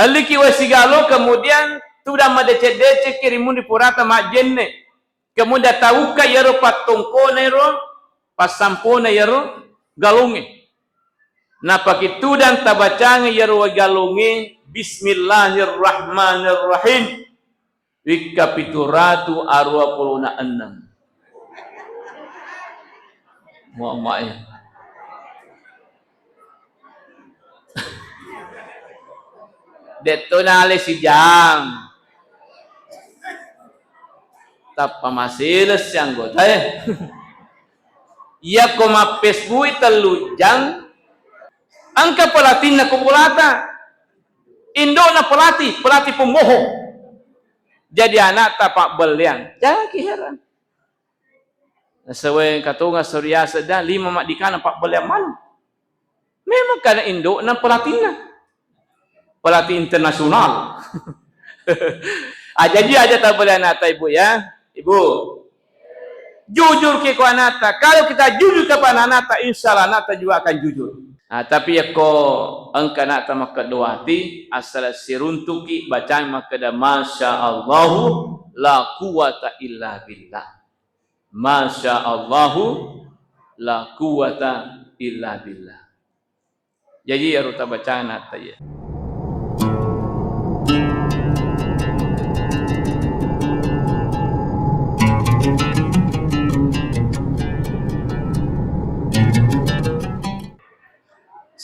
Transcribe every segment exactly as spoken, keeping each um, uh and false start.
Elliki wae sigalo, kemudian tudang madeceng-decengki ri munri purata majjenne. Kemudian taukka iyaro pattongkona iyaro, passampona iyaro galongnge. Napaki tudang tabacangngi iyaro wae galongnge, "Bismillahirrahmanirrahim." Wikka pitu ratu aruwa pulona enneng. Muammae. Detto nale sijang. Tappa masilessi anggotae. Iyako mappesbui tellu jang, engka pelatinna ko bolata. Indo'na pelatih, pelatih pembohong. Jadi anakta pabbelleang. Jaki heran. Nasewe katonga soriase da lima maddikana pabbelleang manu. Memang karena indo'na pelatinna. Pelatih internasional. Ah, jadi aja tabbelleang anakta, Ibu, ya. Ibu, jujur ki ko anakta. Kalau kita jujur kepada anakta, insya Allah anakta juga akan jujur. Ah, tapi yakko engka anakta makkeddo ati, asal siruntuki bacang makkeda, "Masya Allahu la quwwata illa billah." Masya Allahu la quwwata illa billah. Jaji iyaro tabacana tayya.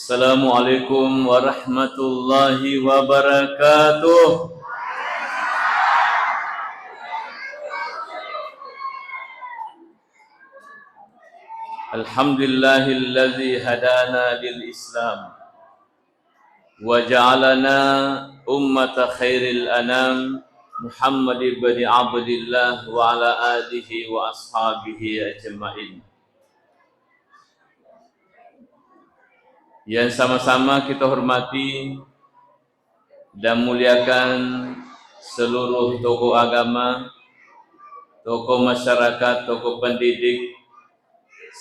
Assalamualaikum warahmatullahi wabarakatuh. Alhamdulillahilladzi hadana lil Islam wa ja'alana ummata khairil anam, Muhammad ibni Abdillah wa ala alihi wa ashabihi ajma'in. Yang sama-sama kita hormati dan muliakan seluruh tokoh agama, tokoh masyarakat, tokoh pendidik,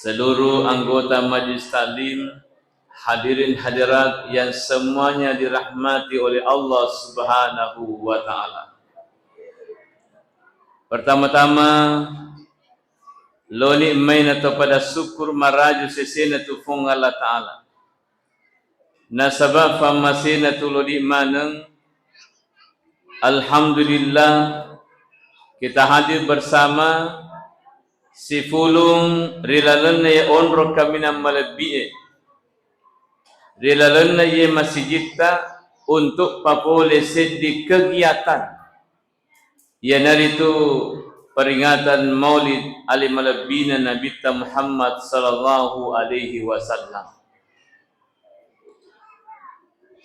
seluruh anggota majelis taklim, hadirin hadirat yang semuanya dirahmati oleh Allah Subhanahu wa Ta'ala. Pertama-tama, loni mai nato pada syukur maraju sesena tu Puang Allah Ta'ala. Nasaba fammasena tu lodi maneng, alhamdulillah, kita hadir bersama sifulung ri lalenna ye onrong kaminang malebbi'e, ri lalenna ye masijitta untuk papole seddi kegiatan. Iyanaritu peringatan Maulid ali malebbina Nabitta Muhammad sallallahu alaihi wasallam.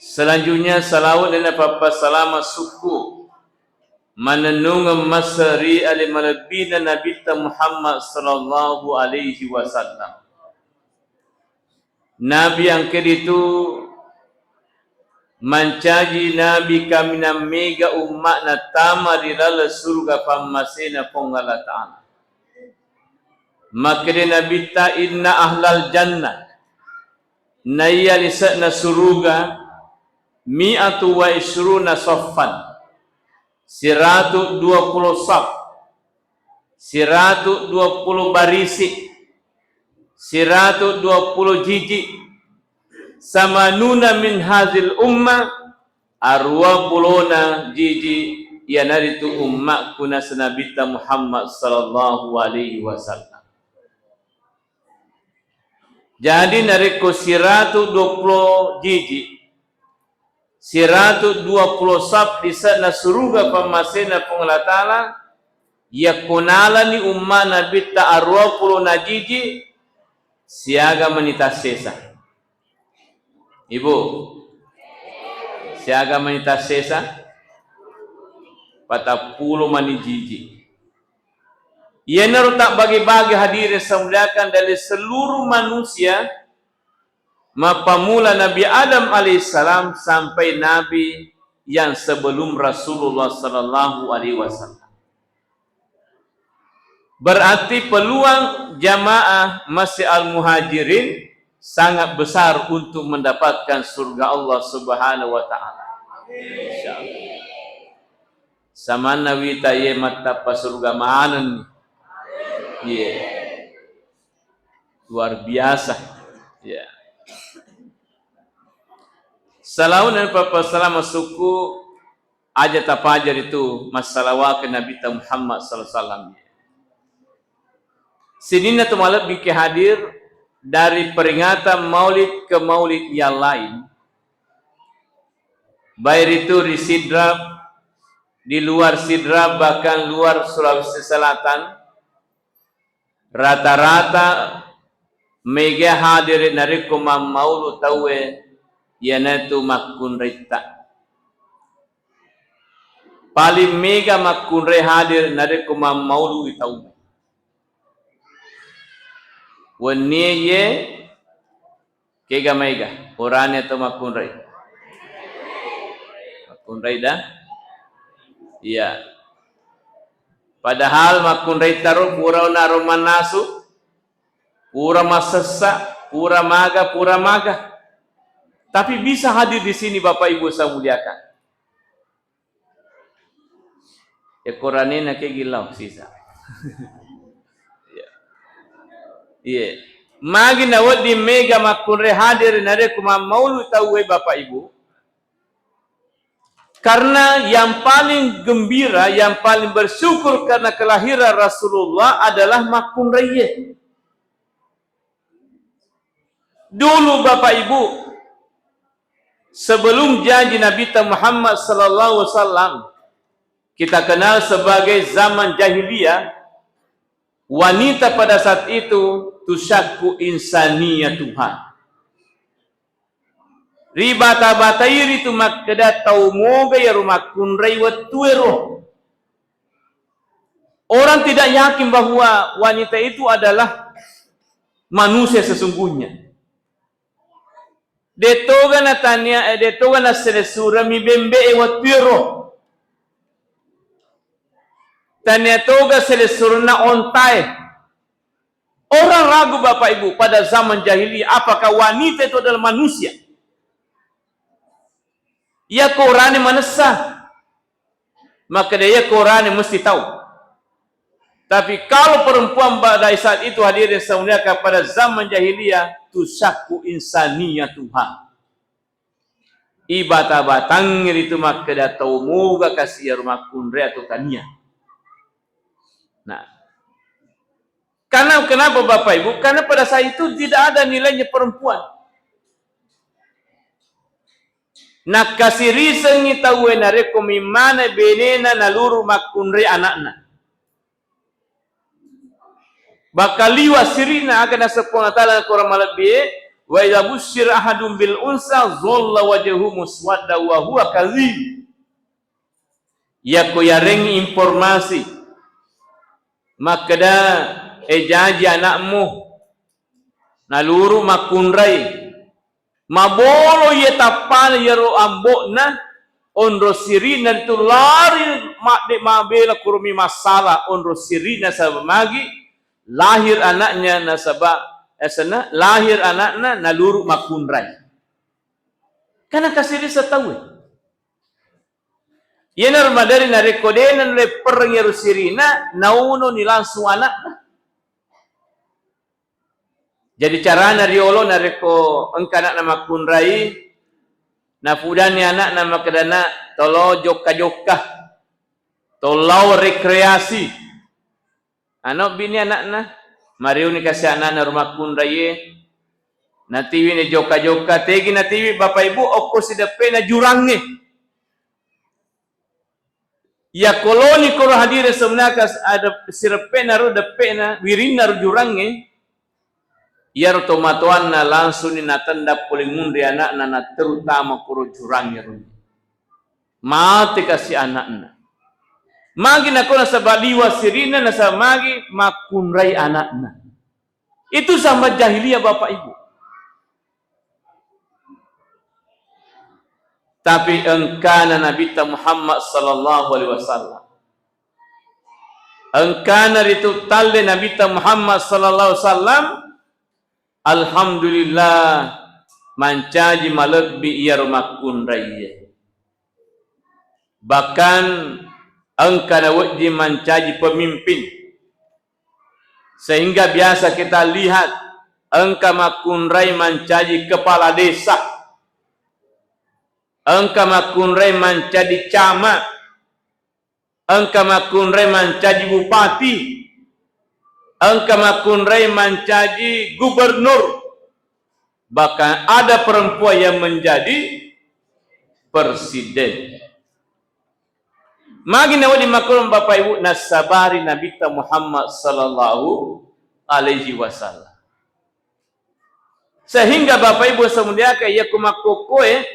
Selanjutnya, salawat dan pappassalama sukku manennungeng masse ri ali malebbina Nabitta Muhammad sallallahu alaihi wasallam. Nabi engka ditu mancaji nabi kaminang mega umma'na tama ri laleng suruga fammasena Puang Allah Ta'ala. Makkeda Nabitta, "Inna ahlal jannah," naiya lise'na suruga, "mi'atu wa isruna saffan," siratu dua puluh saf. Siratu dua puluh barisi, siratu dua puluh jiji, samanuna min hazil umma, aruwa pulona jiji, iyanaritu ummakku naseng Nabitta Muhammad sallallahu alaihi wasallam. Jadi narekko siratu dua puluh jiji, siratu dua puluh saf lise'na suruga pammasena Puang Allah Ta'ala, yakko nalani umma Nabitta aruwa pulona jiji, siaga mani tassesa? Ibu, siaga mani tassesa? Patappulo mani jiji. Iyanaro tabbagi-bagi hadirin saya muliakan dari seluruh manusia, mappamula Nabi Adam alaihissalam sampai nabi yang sebelum Rasulullah sallallahu alaihi wasallam. Berarti peluang jamaah masih al-muhajirin sangat besar untuk mendapatkan surga Allah Subhanahu wa Ta'ala. Insyaallah. Samanna wita iye mattappa suruga manenni. Iye. Luar biasa. Ya. Salauna pappasalama sukku aja tapajari tu massalawake Nabitta Muhammad sallallahu alaihi wasallam. Sininna tu malebbi ke hadir dari peringatan maulid ke maulid yang lain. Baik itu di Sidrap, di luar Sidrap, bahkan luar Sulawesi Selatan, rata-rata mega hadir narekko mammaulu tauwe iyanatu makkunraitta. Paling mega makkunrai hadir narekko mammaulu tauwe. Wennie ye Kega maega, orane atau makkunrai? Makkunrai da? Iya. Padahal makkunrai taro pura naro mannasu, pura masessa, pura maga, pura maga. Tapi bisa hadir di sini Bapak Ibu saya muliakan. Ekoranena ke gilau sisa. Iya. Iya. Magi na wedding mega makkunrai hadir narekko mammaulu tauwe Bapak Ibu. Karena yang paling gembira, yang paling bersyukur karena kelahiran Rasulullah adalah makkunraiye. Dulu Bapak Ibu, sebelum janji Nabi Muhammad sallallahu alaihi wasallam, kita kenal sebagai zaman jahiliyah, wanita pada saat itu tusyakku insaniyatuha. Ribata-batai ritu makkeda tau moga iyaro makkunrai wettuero. Orang tidak yakin bahwa wanita itu adalah manusia sesungguhnya. Detoga natania, eh, detoga naselessureng mi bembe'e wettuero. Tania toga selessurenna ontae. Orang ragu Bapak Ibu pada zaman jahiliyah apakah wanita itu adalah manusia. Iya korane manessa. Maka dia iya korane mesti tahu. Tapi kalau perempuan pada saat itu hadirin saya muliakan pada zaman jahiliyah tusyakku insaniyatuha. Ibata-batangngi ritu makkeda tau moga kasi iyaro makkunrai atau tania. Nah, karena kenapa Bapak Ibu? Karena pada saat itu tidak ada nilainya perempuan. Nakkasirisengngi tauwe narekko mimmana benena naluru makkunrai anakna. Bakka liwa sirina aga naseng Puang Allah Taala korang malebbi, wa idza busyira ahadum bil unsa dhalla wajhuhu muswadda wa huwa kadzim. Yakko yarengngi informasi makkeda, eh, jaji anakmu naluru makkunrai, mabolo iye tappana iyaro ambo'na, onro sirina ritu lari madde mabela kuromi massala onro sirina sabab magi lahir anaknya nasaba, eh, senna, lahir anakna naluru makkunrai. Karena kasirisa tauwe. Iyanaro maderi narekko dena nuleppereng iyaro sirina, naunoni langsung anakna. Jadi carana riolo narekko engka anakna makkunrai, nafudanni anakna makkedana tolo jokka-jokka, tolo rekreasi. Anobbini anakna, mariuni kasi anakna rumakkunraie, natiwini jokka-jokka, tegi natiwi Bapak Ibu okko sideppe'na jurangnge. Yakko loni koro hadire semenaka ada sireppe'na ro deppe'na, wirinna ro jurangnge, iyaro tomatoanna langsuni natendang pole munri anakna, natteru tama koro jurangnge ro. Mate kasi anakna. Magi nakko nasaba liwa sirina, nasaba magi makkunrai anakna. Itu zaman jahiliyah, Bapak Ibu. Tapi engkana Nabitta Muhammad sallallahu alaihi wasallam. Engkana ritu talle Nabitta Muhammad sallallahu alaihi wasallam, alhamdulillah, mancaji malebbi iyaro makkunraiye. Bahkan engka nawejji mancaji pemimpin. Sehingga biasa kita lihat engka makkunrai mancaji kepala desa, engka makkunrai mancaji camat, engka makkunrai mancaji bupati, engka makkunrai mancaji gubernur, bahkan ada perempuan yang menjadi presiden. Magi nawedding makkorong Bapak Ibu, nassabari Nabitta Muhammad sallallahu alaihi wasallam. Sehingga Bapak Ibu semuliakan, iya ku makkokkoe,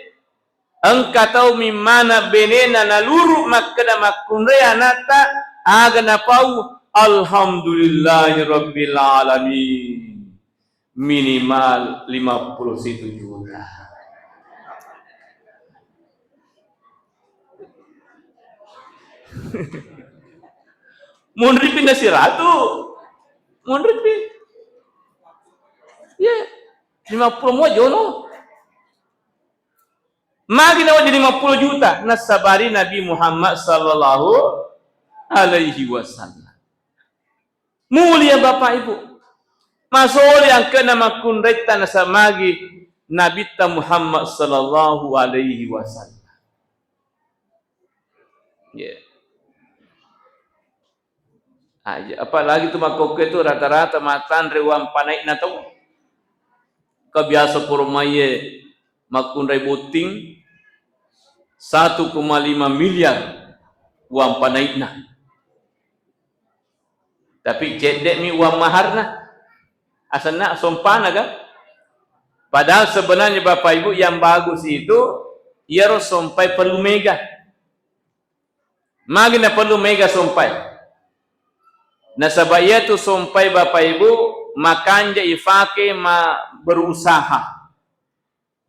engka tau mimmana benena naluru makkeda makkunrai anatta, aga napau, "Alhamdulillahirabbil alamin." Minimal lima puluh satu juta. Munripi na siratu. Munripi. Iya. Lima puluh mua jono. Magi nawedding lima puluh juta, nassabari Nabi Muhammad sallallahu alaihi wasallam. Mulia Bapak Ibu. Masoli angkena makkunraitta nasamagi Nabitta Muhammad sallallahu alaihi wasallam. Iya. Ah, iya. Apalagi tu makkokkoe tu rata-rata matanre uang panai'na tau. Kebiasa puromaiye makkunrai botting satu koma lima miliar uang panai'na. Tapi cedde'mi uang maharna. Asenna sompana kan? Padahal sebenarnya Bapak Ibu yang bagus itu iyaro sompai perlu mega. Magi naperlu mega sompai? Nasaba iyatu sompai Bapak Ibu makanja ifake ma berusaha.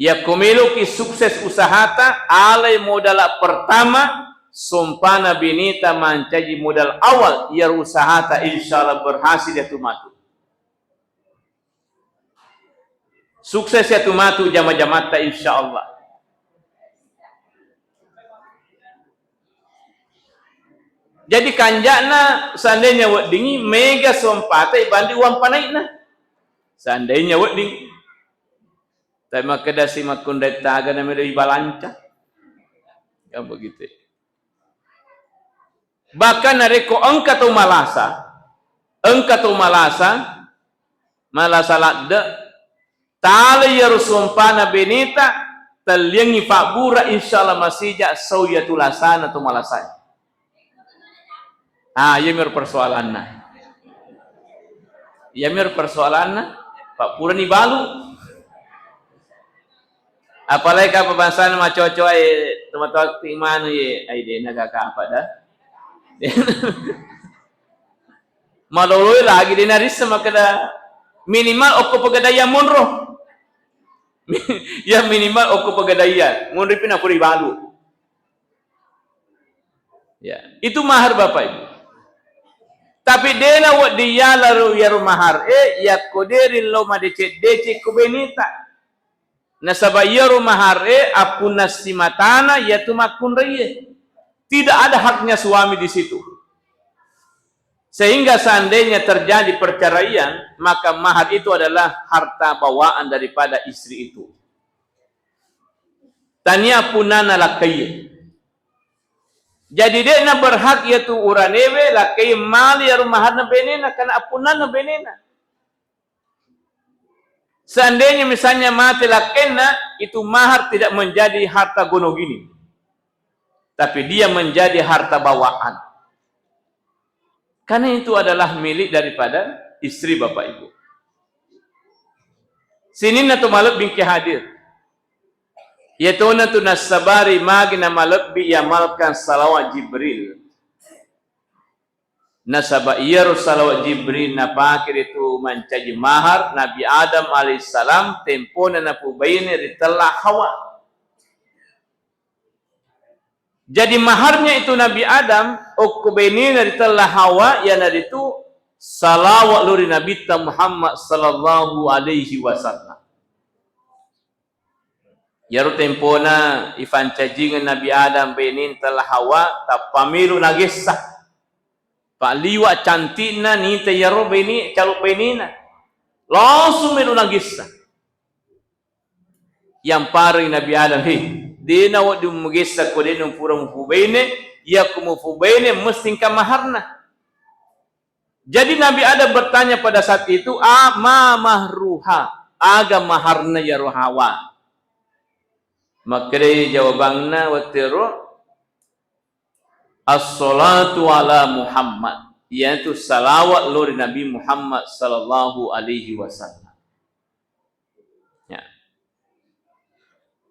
Yakko meloki sukses usahata, alai modala pertama, sompana beneta mancaji modal awal, iyaro usahata insya Allah berhasil yatu matu. Sukses yatu matu jama-jamatta insya Allah. Jadi kanja'na seandainya weddingi mega sompata ibanding uang panai'na. Seandainya wedding. Tapi makkedasi makkunrai taga namelo ibalanca. Kan begitu. Bahkan narekko engka tau malasa, engka tau malasa, malasa ladde, tala iyaro sompana beneta, telliangngi fabbura, insya Allah masija sau iyatu lasana tau malasae. Ah, iyamiro persoalanna. Iyamiro persoalanna, Pak, purani balu. Apalagi kapang bangsana macoa-coa e, tomatoa ti manu ye, ai dena gaka apa dah. Maloloi lagi dena rissa makkeda minimal okko pegadaian monro. Ya minimal okko pegadaian, monro pi napura ibalu. Ya, itu mahar Bapak Ibu. Tapi dena wedding yalaro iyaro mahar e, yakko deri lo madeceng-deceng ko beneta. Nasaba iyaro mahar e appunna simatana iyatu makkunraie. Tidak ada haknya suami di situ. Sehingga seandainya terjadi perceraian, maka mahar itu adalah harta bawaan daripada istri itu. Tania punnana lakkaie. Jadi de'na berhak iyatu uranewe lakkaie mali iyaro maharna benena karena appunnanna benena. Seandainya misalnya mati lakkainna, itu mahar tidak menjadi harta gonogini, tapi dia menjadi harta bawaan. Karena itu adalah milik daripada istri Bapak Ibu. Sininna tu malebbi engke hadir. Iyatona tu nassabari magi namalebbi iamalkan salawat Jibril. Nasaba iyaro salawat Jibril napake ritu mancaji mahar Nabi Adam alaihissalam tempona napubaine ritella Hawa. Jadi maharnya itu Nabi Adam okko bainena ritella Hawa iyanaritu salawat lao ri Nabitta Muhammad sallallahu alaihi wasallam. Iyaro tempona ifancajingeng Nabi Adam bainenta la Hawa, tappa melo nagessa. Pa liwa cantikna nita iyaro baine, calung bainena. Langsung melo nagessa. Yampareng Nabi Adam, "He, dena wedding mugessa ko dena pura mupubaine, iyako mupubaine mesti engka maharna." Jadi Nabi Adam bertanya pada saat itu, "A, ma mahruha?" Aga maharna iyaro Hawa? Makkedai jawabanna wettu ero, "As-salatu ala Muhammad." Iyanatu salawat lao ri Nabi Muhammad sallallahu alaihi wasallam. Ya.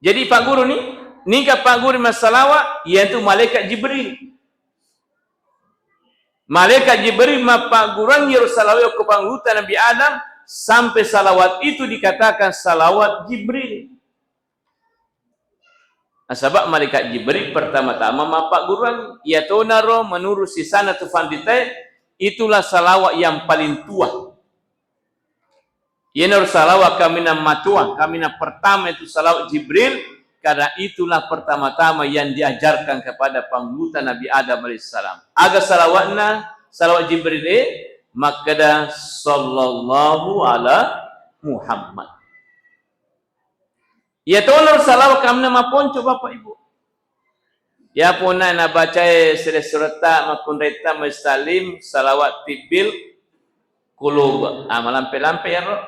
Jadi Pak Guru ni, ningka Pak Guru massalawa, iyanatu malaikat Jibril. Malaikat Jibril mappagguruangngi ro salawat ko pangguruta Nabi Adam, sampai salawat itu dikatakan salawat Jibril. Nasaba malaikat Jibril pertama-tama mappagguruangngi. Iyatonaro menurut sisana tu fanritae, itulah salawat yang paling tua. Iyanaro salawat kaminang matua, kaminang pertama itu salawat Jibril, karena itulah pertama-tama yang diajarkan kepada pangguruta Nabi Adam alaihissalam. Aga salawatna, salawat Jibril e, makkeda, "Sallallahu ala Muhammad." Iyatonaro salawat kaminang maponco, Bapak Ibu. Iya pona nabacae sere suretta makkunraitta majelis taklim, salawat tibbil qulub. Ah, malampe-lampe iyaro.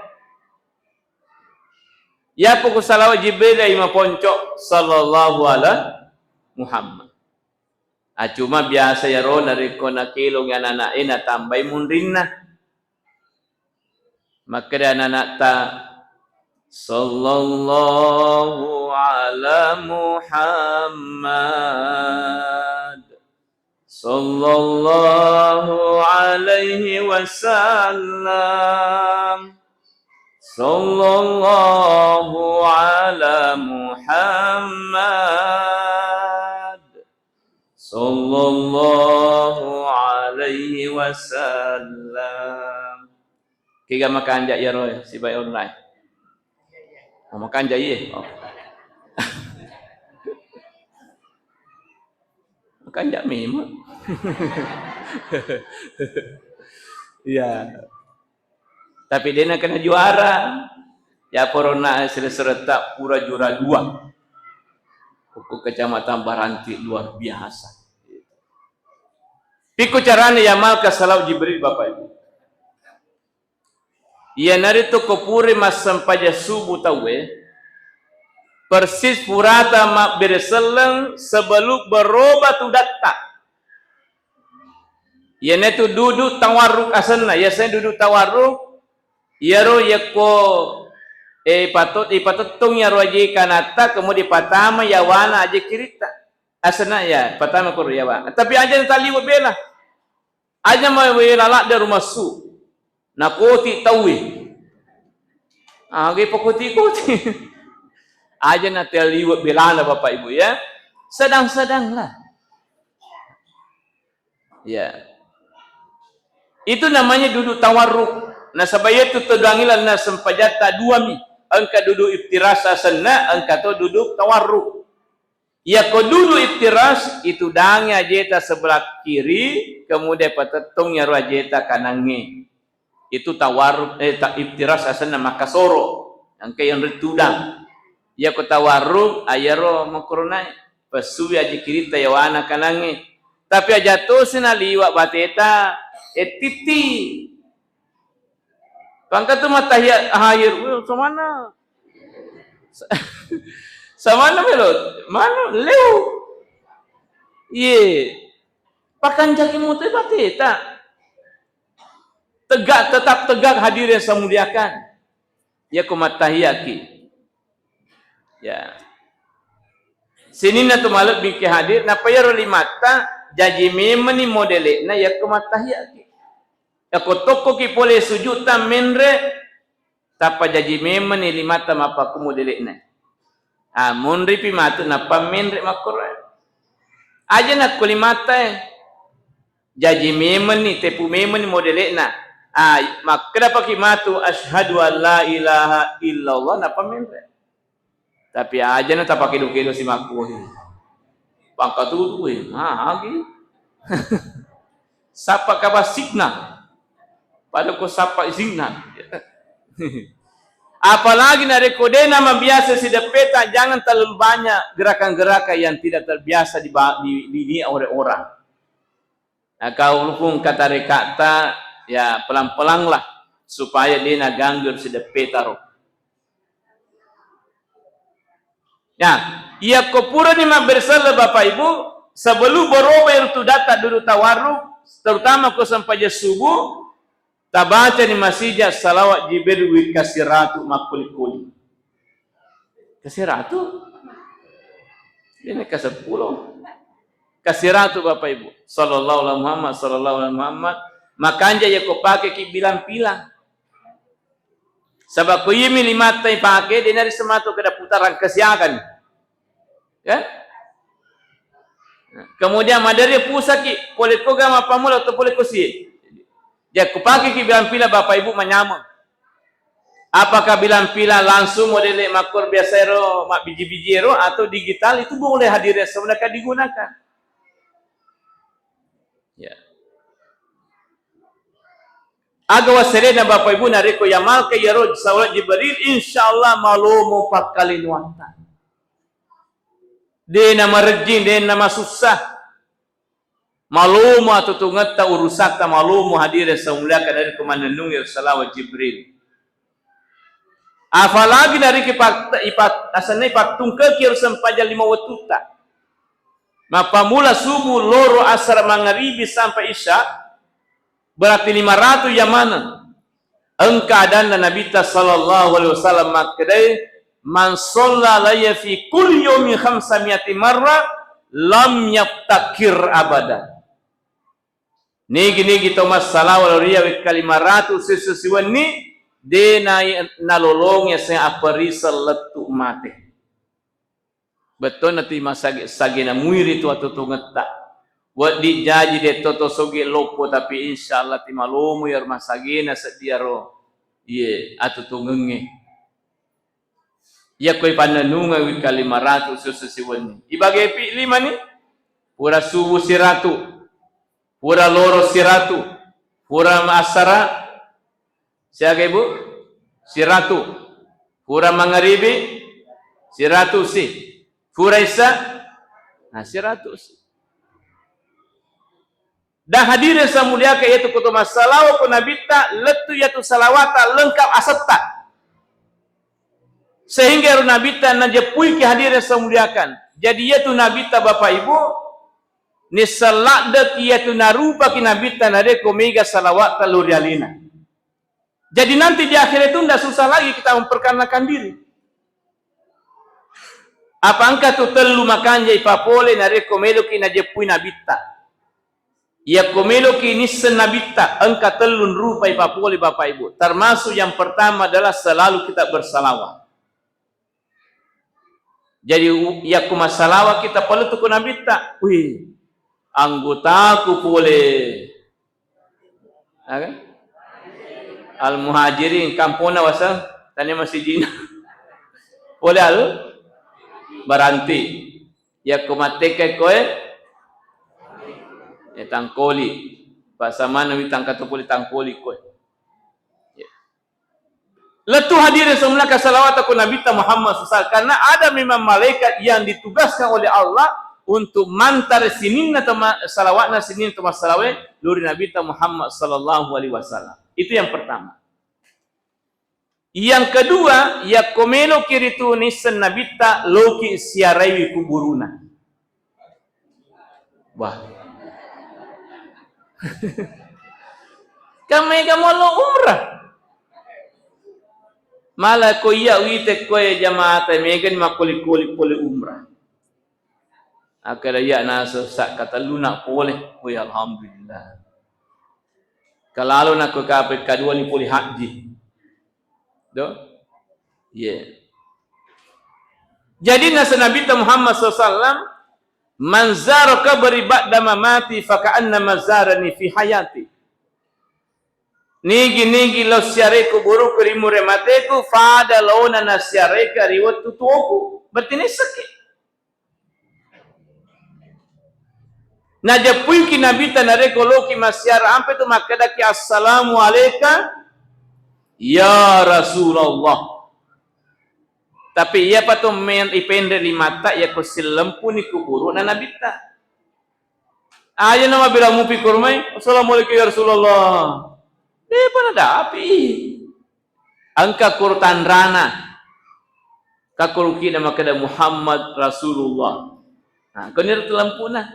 Iya poko salawat Jibril iya maponco, sallallahu ala Muhammad. Ah, cuma biasa iyaro narekko nakelongi anana'e natambai munrinna. Makkeda anana'ta, "Sallallahu ala Muhammad. Sallallahu alaihi wasallam. Sallallahu ala Muhammad. Sallallahu alaihi wasallam." Kega makanja iyaro sibawa online? Oh, makanja iye. Oh. Makanja memang. Iya. Tapi dena kena juara. Ya, porona sere-sereta pura juara dua. Hukum Kecamatan Baranti luar biasa. Pikku carana yamalka salawat Jibril, Bapak Ibu. Iyanaritu ko pura massempajang subuh tauwe, persis purata mabbere selleng sebelum beroba tudatta. Iyanatu duduk tawarruk asenna, yasenna duduk tawarruk, iyaro yakko, eh, patot-, ipatettong iyaro aje kanatta, kemudian patama yawana aje kiritta. Asenna ya, patama koro yawa. Tapi aja taliwe bela. Aja mawela ladde rumassu. Nakoti tauwe. Aga pakoti-koti. Aja nataliwe belana Bapak Ibu ya. Sedang-sedanglah. Ya. Itu namanya duduk tawarruk. Nasaba iyatu to dangilanna sempajatta duami. Engka duduk iftiras asenna, engka to duduk tawarruk. Iyako duduk iftiras, itu dangi ajeta sebelah kiri, kemudian patettong iyaro ajeta kanangnge. Itu tawarruk, eh, ta-, iftiras asenna makkasoro. Engka yang ritudang. Iyako tawarruk, ayaro makkorona, pessui aje kiritta yawana kanangnge. Tapi aja tosi naliwa bateta, eh, titti. Pangkatu mattahiyat akhir, weh, samana. Sa-, samana melo, mana leo. Iye. Pakanjaki mutu bateta. Tegak, tetap tegak hadirin yang saya muliakan. Iyako mattahiyaki. Ya. Sininna tu malebbi ki hadir, napa iyaro limatta jaji memeni modele'na yakko mattahiyaki. Yakko tokkoki pole sujudta menre, tappa jaji memeni limatta mappaku modele'na. Ah, munripi matu nappa menre makkoro. Aja nakko limatta e. Jaji memenni, tepu memenni modele'na. Ah, makkeda paki matu, "Asyhadu an la ilaha illallah," nappa menre. Tapi aja na tapakedo-kedo si makkuae. Pangkatutu e, magi. Sappa kabasikna. Pada ko sappa isikna. Apalagi narekko de namabiasa sideppeta, jangan terlalu banyak gerakan-gerakan yang tidak terbiasa di, di, di, di orang-orang. Nah, kau rukung katarekata, ya, pelang-pelanglah supaya de naganggu sideppeta ro. Nah, iyakko purani mabbersella Bapak Ibu, sebelum berubah itu data dulu tawarruk, terutama ko sempajang subuh, tabacani masija salawat Jibril wikka siratu makkuli-kuli. Kasiratu? Ini kaseppulo. Kasiratu Bapak Ibu. Sallallahu ala Muhammad, sallallahu ala Muhammad. Makanja ya ko pake ki bilang-pilang. Saba ko iyami limatta ipake, de nari sematu kada putarang kasiakan. Kan? Kemudian maderi pusaki, pole ko gama pamula atau pole ko sie. Ya, kupake ki bilang-pilang Bapak Ibu manyameng. Apakah bilang-pilang langsung modele makkor biasa ero, mabbiji-biji ero, atau digital, itu boleh hadirin semua digunakan. Ya. Aga waserena Bapak Ibu narekko yamalka iyaro salawat Jibril, insyaallah malomo pakkalinoatta. De namarejjing, de namasussa. Malomo atutungetta, urusatta malomo, hadirin samuliakan, narekko mannennungi salawat Jibril. Apalagi narekko ipat-, ipat-, asenna ipattungkeki ero sempajang lima wettutta. Mappamula subuh, loro, asar, mangaribi sampai isya, berarti lima ratu iya maneng. Engka adanna Nabitta sallallahu alaihi wasallam makkedae, "Man shalla alayya fi kulli yaumin khamsa mi'ati marra, lam yaftakir abada." Nigi-nigi to massalawa lao ri iya wekka lima ratu siesso siwenni, de na-, nalolongi aseng apperiseng lettu mate. Bettonna ti masage-, sagena muiri tu atutungetta. Wedding jaji de to to soge loppo, tapi insyaallah ti malomo iyaro masagena seddi iyaro, iye, atutungengnge. Iyakko ipannennungeng wekka lima ratu siesso siwenni. Ibage pi lima ni? Pura subuh siratu, pura loro siratu, pura assara siaga, Ibu? Siratu. Pura mangaribi siratu si. Pura isya, nah, siratu si. Dan hadirin samuliakan, iyatu ko to massalawa ko Nabitta, lettu iyatu salawata lengkap asetta. Sehingga ero Nabitta najeppuiki, hadirin samuliakan. Jadi iyatu Nabitta Bapak Ibu, nisseng ladde iyatu narupaki Nabitta narekko mega salawatta lao ri alena. Jadi nanti di akhirat itu ndak susah lagi kita memperkenalkan diri. Apa engka tu tellu makanja ipapole narekko meloki najeppui Nabitta. Iyakko meloki nisseng Nabitta, engka tellu rupa ipapole Bapak Ibu. Termasuk yang pertama adalah selalu kita bersalawat. Jadi, u-, yakko massalawa kita palettu ko Nabitta, wih, anggotaku pole, aga? Al-Muhajirin, kampona waseng, tania masijina. Pole al-, baranti. Yakko mattekke koe, ya tangkoli. Pasamana wi tangkatu pole tangkoli koe. Ya. Lettu hadirin semua kasalawata ko Nabitta Muhammad sallallahu alaihi wasallam, karena ada memang malaikat yang ditugaskan oleh Allah untuk mantar sininna tema-, salawatna sininna temassalawe lori Nabitta Muhammad sallallahu alaihi wasallam. Itu yang pertama. Yang kedua, yakko meloki ritu nisseng Nabitta, loki siaraiwi kuburuna. Wah. Kan mega mollo umrah. Mala ko iya wite koe jamaata mega ni makkoli-koli pole umrah. Akkeda iya naso sa katelluna pole. Woi, alhamdulillah. Kalalo nakko kape kadua ni pole haji. Do? Iya. Jadi nasa Nabitta Muhammad sallallahu alaihi wasallam, "Man zara qabri ba'da mamati faka'annama zarani fi hayati." Nigi-nigi lao siarai kuburuku ri mure mateku, fada laona nasiaraika ri wettu tuoku. Berarti naissengki. Najeppuiki Nabitta narekko loki massiara, ampe tu makkedaki, "Assalamu alaika ya Rasulullah." Tapi iyapa to men-, ipenre limatta, iyako sillempuni kuburu'na Nabitta. Aja na mabela mupi kurmai, "Assalamualaikum ya Rasulullah." Depa nadapi. Engka koro tanrana. Kakkolokina makkeda Muhammad Rasulullah. Nah, koniro tu lempuna.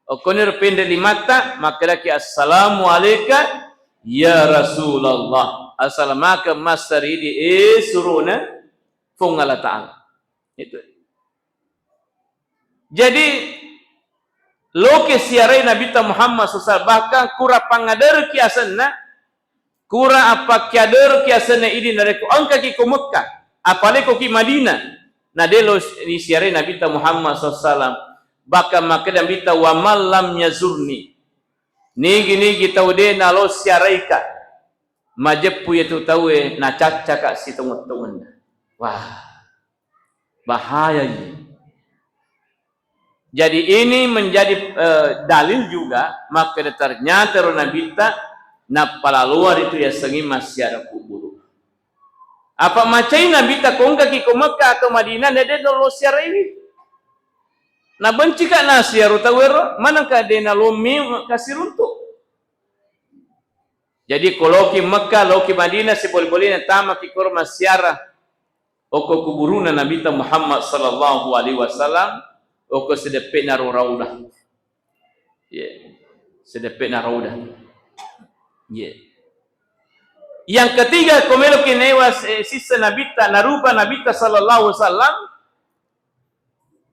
Oh, koniro penre limatta, makkedaki, "Assalamu alaika ya Rasulullah." Assalamakeng massaridi, eh, surona Fuang Allah Ta'ala. Itu. Jadi, loki siarai Nabitta Muhammad sallallahu alaihi wasallam, bahkan kura pangaderki asenna, kura appakkiaderki asenna idi narekko engkaki ko Mekkah, apalagi koki Madinah, na de lo ni siarai Nabitta Muhammad sallallahu alaihi wasallam. Bahkan makkeda Nabitta, "Wa man lam yazurni." Nigi-nigi tau de nalo siaraika, majeppu iyatu tauwe nacaccaka sitongeng-tongenna. Wah. Bahaya ini. Jadi ini menjadi, eh, dalil juga, makkeda ternyata ro Nabitta nappalaloa ritu yasengnge massiara kuburu. Apa macai Nabitta ko engkaki ko Mekkah atau Madinah, na de nalo siaraiwi. Nabencika nasiaro tauwero, manengka de nalommi kasiruntu. Jadi ko loki Mekkah, loki Madinah, sibole-bolena tamaki koro massiara. Okko kuburuna Nabitta Muhammad sallallahu alaihi wasallam, okko sideppe'na ro Raudah. Ye. Sideppe'na Raudah. Ye. Yang ketiga, ko meloki naewa, eh, sissa Nabitta, narupa Nabitta sallallahu alaihi wasallam,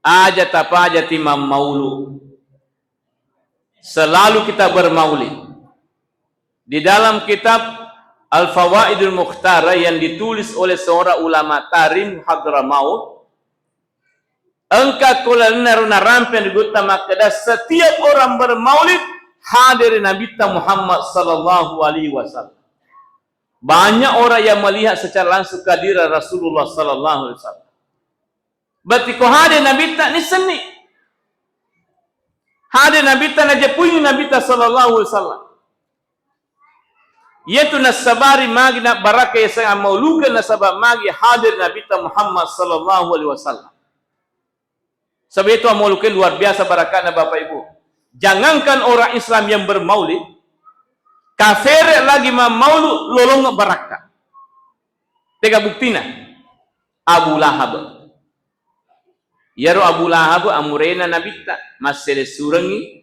aja tapajati mammaulu. Selalu kita bermaulid. Di dalam kitab Al-Fawaidul Mukhtarah yang ditulis oleh seorang ulama Tarim Hadramaut, engka ko lalenna ro narampeng ri gutta makkeda, setiap orang bermaulid hadiri Nabitta Muhammad sallallahu alaihi wasallam. Banyak orang yang melihat secara langsung kehadiran Rasulullah sallallahu alaihi wasallam. Berarti ko hadir Nabitta, nissenni. Hadir Nabitta, najeppui Nabitta sallallahu alaihi wasallam. Iyatu nassabari magi na barakka yaseng ammaulukeng nasaba magi hadir Nabitta Muhammad sallallahu alaihi wasallam. Sebab itu ammaulukeng luar biasa barakatna, Bapak Ibu. Jangankan orang Islam yang bermaulid, kafere lagi mammaulu lolong barakka. Tega buktina? Abu Lahab. Iyaro Abu Lahab amurena Nabitta, masselessurengngi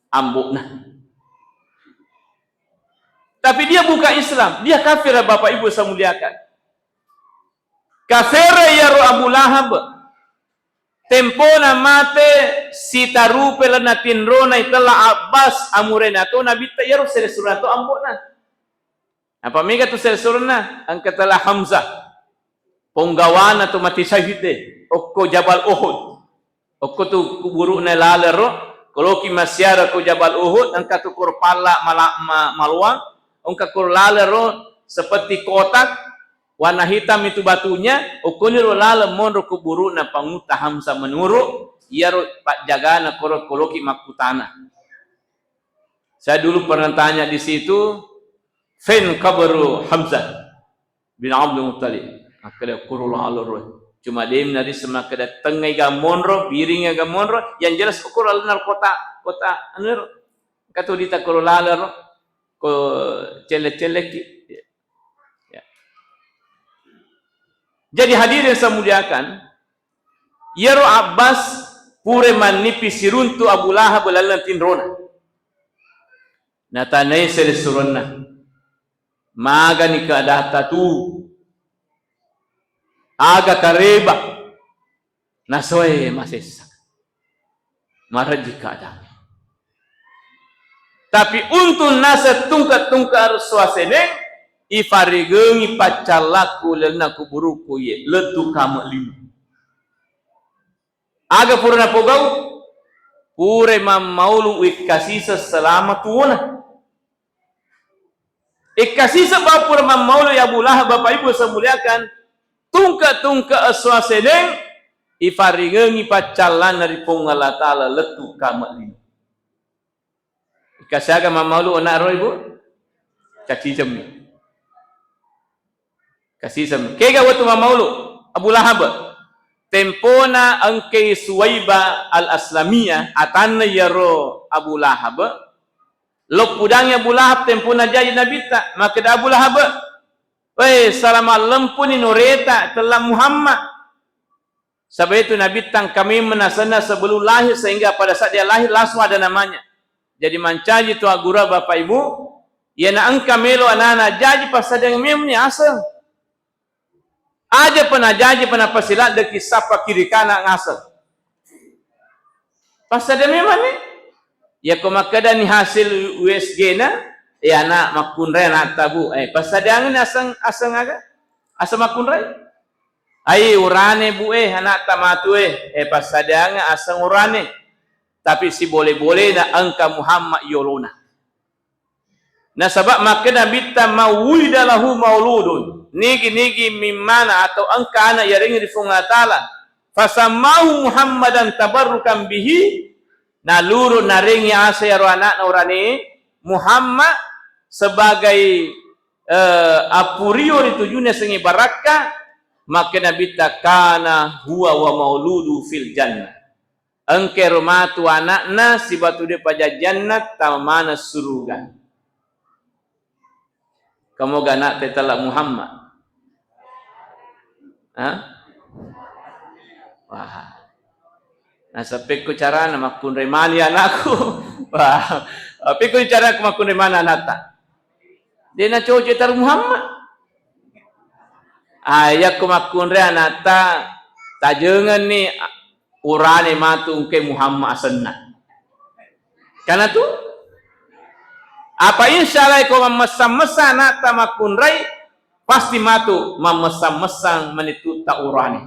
ambo'na. Tapi dia bukan Islam, dia kafir, Bapak Ibu saya muliakan. Kafir iyaro Abu Lahab. Tempona mate sitarupe lenna tinrona itella Abbas, amurena to Nabitta, iyaro selessureng to ambo'na. Apa mega tu selessurenna? Engka tella Hamzah. Ponggawana tu mati syahide. Okko Jabal Uhud. Okko tu kuburu'na laleng ro. Koloki massiara ko Jabal Uhud, engka tu koro palla mala-, ma-, maloang. Engka koro laleng ro seperti kotak. Warna hitam itu batunya. Okkoniro laleng monro kuburu'na Pangutta Hamzah menurut. Iyaro pajjagana koro koloki makkutana. Saya dulu pernah tanya di situ, fen kabaru Hamzah bin Abdul Muttalib. Makkeda koro laleng ro. Cuma de narisseng makkeda tengngai ga monro, biringngai ga monro, yang jelas koro laleng kota, kota anu ro. Katu dita koro laleng ro. Ko celle-celleki. Ya. Jadi hadirin saya muliakan, iyaro Abbas pura mannipi siruntu Abu Lahab laleng tinrona. Natanai selessurenna, magani keadaanta tu, aga kareba, nasoe masessa, marejji keadaan. Tapi untung naseng tungke-tungke esso aseneng, ifaregengi paccallakku lalenna kuburuku iye, lettu kame lima. Aga pura napogau? Purai mammaulu wikkasiseng selama tuona. Ikkasiseng ba pura mammaulu ya Abu Lahab, Bapak Ibu saya muliakan, tungke-tungke esso aseneng, ifaringengi paccallanna ri Puang Allah Ta'ala lettu kamelli. Kasiaga mammaulu ana' ro, Ibu? Caci jemmi. Kasiseng. Kega wettu mammaulu Abu Lahab. Tempona engkai Suwaiba Al-Aslamiyah, atanna iyaro Abu Lahab. Loppudangi Abu Lahab tempona jaji Nabitta. Makkeda Abu Lahab, "Weh, salama lempuni noreta tella Muhammad." Saba' itu Nabitta engka memeng asenna sebelum lahir, sehingga pada saat dia lahir langsung ada namanya. Jadi mancaji tu aggurua, Bapak Ibu, iyana engka melo anana jaji passadiang memeng ni aseng. Aja pa najaji pa napasiladdeki sappa kiri kana ngaseng. Passadiang memeng ni. Iyako makkeda ni hasil U S G na, eh, ana' makkunrai ana'ta, Bu. Eh, passadiang ni aseng, aseng aga? Aseng makkunrai? Ai, urane, Bu, eh, ana'ta matu, eh. Eh, passadiang aseng urane. Tapi sibole-bolena engka Muhammad yolona. Nasaba' makkeda Nabitta, "Man wulida lahu mauludun." Nigi-nigi mimmana atau engka ana' yarengngi ri Puang Allah Ta'ala. "Fasammahu Muhammadan tabarrukan bihi." Naluru narengngi ase iyaro ana'na urane Muhammad sebagai, eh, appurio ri tujunna sengnge barakka, makkeda Nabitta, "Kana huwa wa mauludu fil jannah." Engka ero matu ana'na siba tu de' pajajianna tama maneng suruga. Kamoga ana'ta tella Muhammad? Ha? Wah. Nasaba pekko carana makkunrai mani anakku. Wah. Pekko carana makkunrai mani ana'ta? De' nacoco taro Muhammad. Ah, iyako makkunrai ana'ta, tajengenni urane matu engkai Muhammad asenna. Kana tu? Apa insya Allah ko mammessa-messa ana'ta makkunrai, pasti matu mammessa-messa manittutta urane.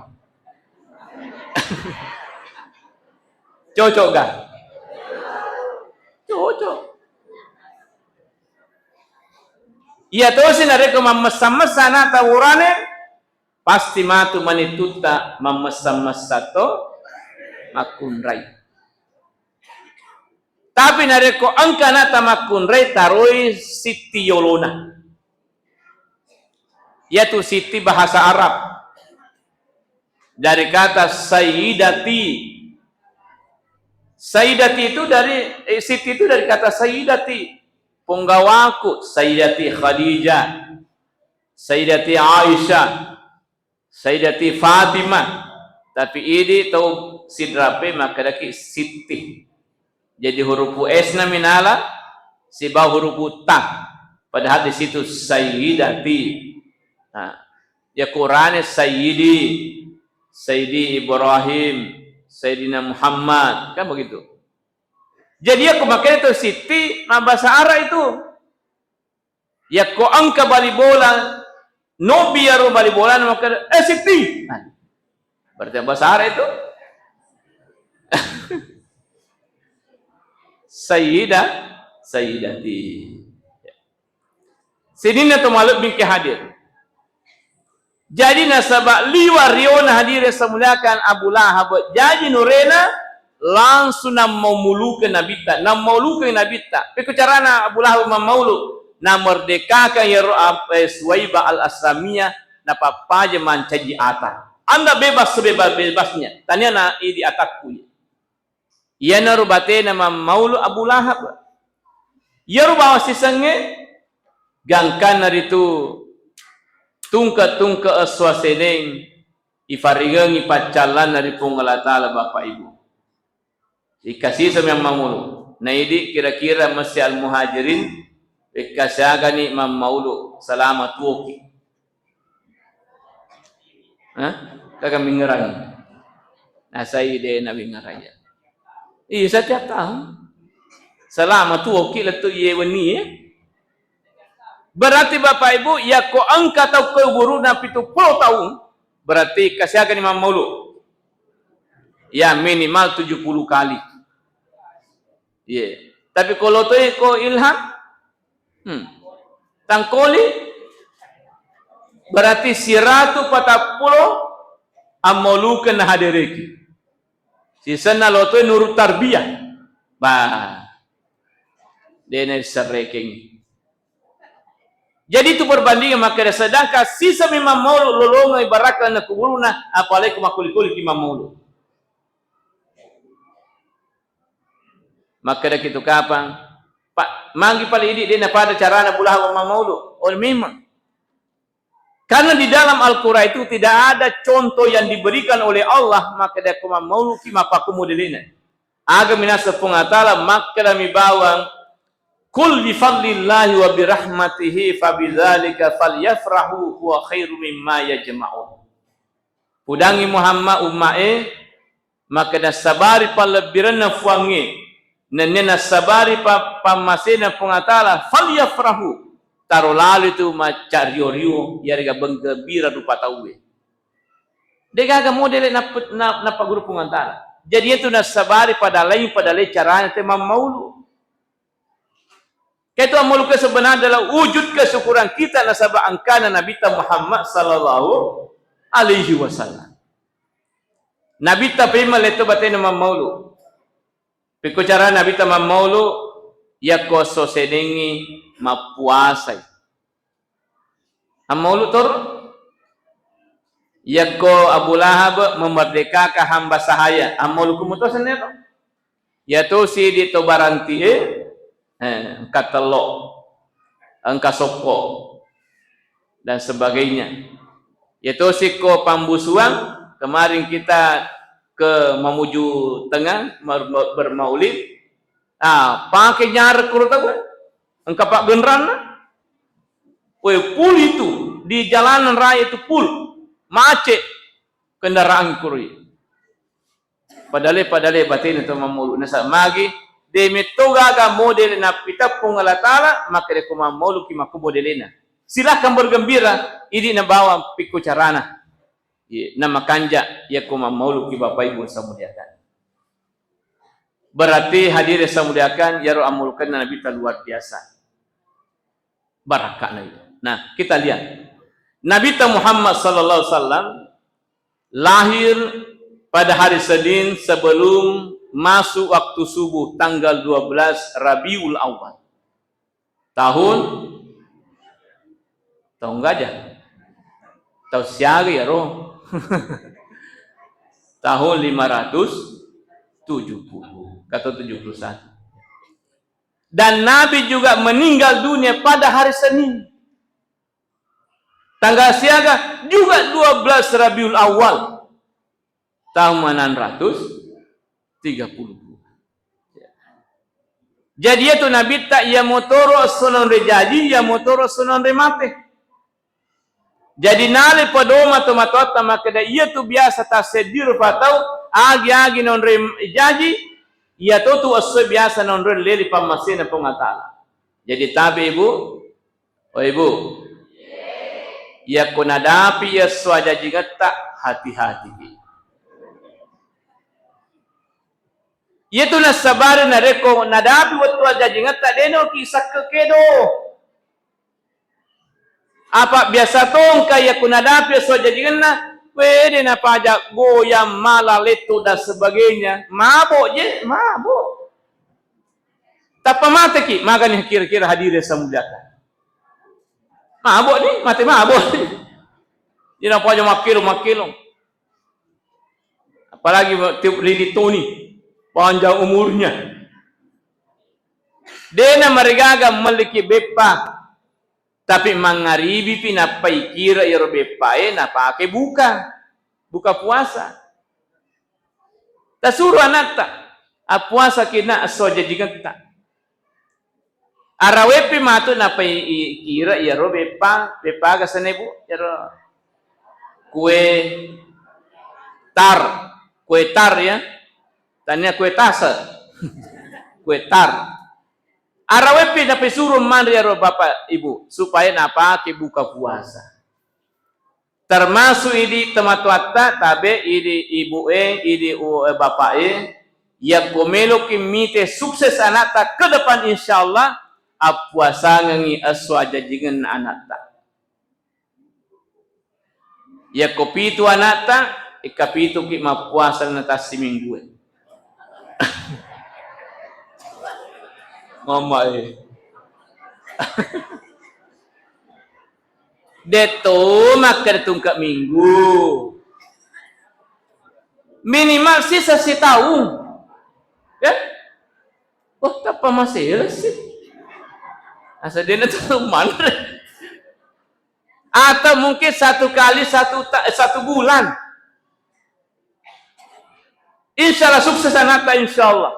Cocok ga? Cocok. Iya tosi narekko mammessa-messa ana'ta urane, pasti matu manittutta mammessa-messa to makkunrai. Tapi narekko engka ana'ta makkunrai, taroi sitti yolona. Iyatu sitti bahasa Arab. Dari kata sayyidati. Sayyidati itu dari, eh, sitti itu dari kata sayyidati. Punggawaku, Sayyidati Khadijah, Sayyidati Aisyah, Sayyidati Fatimah. Tapi idi tau Sidrape makkedaki sitti. Jadi hurufu S na minala sibawa hurufu ta. Padahal di situ sayyidati. Nah, ya Qur'ane sayyidi, sayyidi Ibrahim, sayyidina Muhammad, kan begitu. Jadi ya makanya itu sitti, nah, bahasa Arab itu. Yakko engka bali bola, nobi yaro bali bola, maka, "Eh, Sitti." Nah, berarti bahasa Arab itu. Sayyida, sayyidati. Sininna to malebbi ke hadir. Jadi nasaba liwa riona hadirin semuliakan Abu Lahab, jaji nurena langsung nammaumulukeng Nabitta, nammaulukeng Nabitta. Pekko carana Abu Lahab mammaulu? Namerdekakang yaro ap-, eh, Suwaibah Al-Aslamiyah, napappaja mancaji ata. Anda bebas sebebas-bebasnya. Taniana idi atakku. Iyanaro batena mammaulu Abu Lahab. Iyaro bawang sisengnge, gangkanna ritu tungke-tungke esso aseneng ifaringengi paccallanna ri Puang Allah Ta'ala, Bapak Ibu. Ikkasiseng memang mammaulu. Naidi kira-kira mesti al-muhajirin, wekka siagani mammaulu selama tuoki. Hah? Kaka mingerangi. Nasai de na mingerangi. Iya, setiap tahun. Selama tuoki lettu iye wenni, ya. Berarti Bapak Ibu, yakko engka tau kuburuna pitu pulo taung, berarti kasiagani mammaulu. Ya, minimal tujuh puluh kali. Iya. Tapi kalau toi ko Ilham, Hmm. Tangkoli berarti siratu patappulo Ammaulukeng nahadereki. Sisenna lotoi nurut tarbiyah. Bah. Dena serrekeng. Jadi itu perbandingan makkeda, sedangkan sisa memang maulu lolongeng ibarakka na kuburuna, apalagi ko makkuli-kuli ki mammaulu. Makkeda kitu kapang, Pak, magi pale idi de napada carana bulaha mammaulu. Oh, memang. Karena di dalam Al-Quran itu tidak ada contoh yang diberikan oleh Allah, makkeda ko mammaulu ki mapakkumu delena. Aga minaseng Puang Allah Ta'ala, makkeda mi bawang, "Qul bi fadlillahi wa bi rahmatihi fa bidzalika falyafrahu huwa khairu mimma yajma'un." Pudangi Muhammad, umma e, makkeda sabari pallebbirenna Fuangnge, nennia nasabari pa-, pammasena Puang Allah Ta'ala, falyafrahu, taro lalo itu maccario-rio, yarega benggembira rupa tauwe. Degaga modele nappe-, na-, nappaguru Puang Allah Ta'ala. Jadi itu nasabari pada lain, pada lain caranya te mammaulu. Kaitu ammauluke sebenarnya adalah wujud kesyukuran kita nasaba engkana Nabitta Muhammad sallallahu alaihi wasallam. Nabitta pemeng lettu batena mammaulu. Pekko cara Nabitta mammaulu, yakko esso sedengngi mappuasai. Ammaulu toro? Yakko Abu Lahab memerdekakan hamba sahaya, ammaulu kumuto sennero? Yatosi di to baranti e, eh, engka tello, engka sokko, dan sebagainya. Yatosi ko pambusuang, kemarin kita ke Mamuju Tengah, mer-, mer-, bermaulid, ah, pake nyarek kuro tau, engka paggenranna. Woi, full itu, di jalanan raya itu full, macet kendaraan kuro. Padale, padale batena to mammaulu. Nasa magi, de metto gaga model nappiteppu Puang Allah Ta'ala, makkeda ko mammaulu ki makko modelena. Silahkan bergembira, idi nabawa pikko carana. Iya, namakanja yakko mammaulu ki Bapak Ibu samudiakan. Berarti hadirin samudiakan, yaro ammaulukenna Nabitta luar biasa. Barakka'na itu. Nah, kita lihat. Nabitta Muhammad sallallahu alaihi wasallam lahir pada hari Senin sebelum masuk waktu subuh tanggal dua belas Rabiul Awal. Tahun, tahun gajah. Tahun siaga ya, Roh? Tahun lima ratus tujuh puluh atau tujuh puluh satu. Dan Nabi juga meninggal dunia pada hari Senin. Tanggal siaga juga dua belas Rabiul Awal tahun enam ratus tiga puluh dua. Jadi itu Nabitta iya motoro esso naonre jaji, iya motoro esso naonre mate. Jadi nale padoma tomatoatta makkeda, iya tu biasa tasseddiro patau, agi-agi naonre jaji, iya to tu esso biasa naonre lele pammasena Puang Allah Ta'ala. Jadi tabe, Ibu, oh, Ibu, yakko nadapi esso ajajingetta, hati-hati ki. Iya tu nassabari narekko nadapi wettu ajajingetta, denoki sakke kedo. Apa biasa tongka yakko nadapi esso ajajingenna, wede napaja goyang mala lettu dan sebagainya. Mabok je, mabok. Tappa mateki, magani kira-kira hadire samudiakan. Mabok ni, mate mabok ni. Ina paja makkilong, makkilong. Apalagi tiup lili Toni, panjang umurnya. Dena marigaga melliki beppa, tapi mangaribipi nappai kira iyaro beppae napake buka, buka puasa. Tasuru anatta, appuasaki na esso ajajingetta. Arawepi matu nappai i-, kira iyaro beppa, beppa aga senna, Bu? Iyaro kue tar, kue tar ya. Tania kue tase. Kue tar. Arawepi napesuro manre iyaro Bapak Ibu supaya napake buka puasa. Termasuk idi tomatoatta, tabe, idi ibu e, idi u-, e, bapak e, yakko meloki mite sukses anatta ke depan, insyaallah appuasangengi esso ajajingenna anatta. Yakko pitu anatta, Ikapituki mappuasa na tassiminggu e. Mama e. Detto makkeda tungke minggu. Minimal sisa sitaung. Ya? Oh, tappa masih sih. Asa dena tuh manre. Atau mungkin satu kali satu ta-, satu bulan. Insya Allah sukses anakta, insya Allah.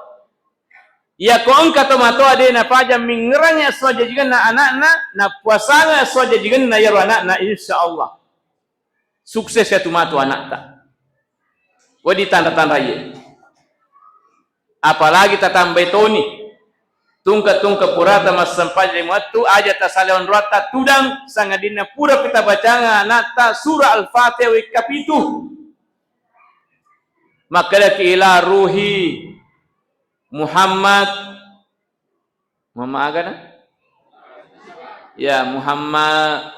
Iya ko engka tomatoa de napaja mingngerangi aswajajigenna anakna, napuasanga aswajajigenna yaro anakna, insya Allah sukses ya tu matu anakta. Wedi tanra-tanra iye. Apalagi tatambai toni tungke-tungke purata massempajang lima wattu, aja tasala onroatta tudang, sangadinna pura pi tabacanga anatta surah Al-Fatihah wekka pitu. Makkedaki ila ruhi Muhammad, Muhammad aga na? Ya, Muhammad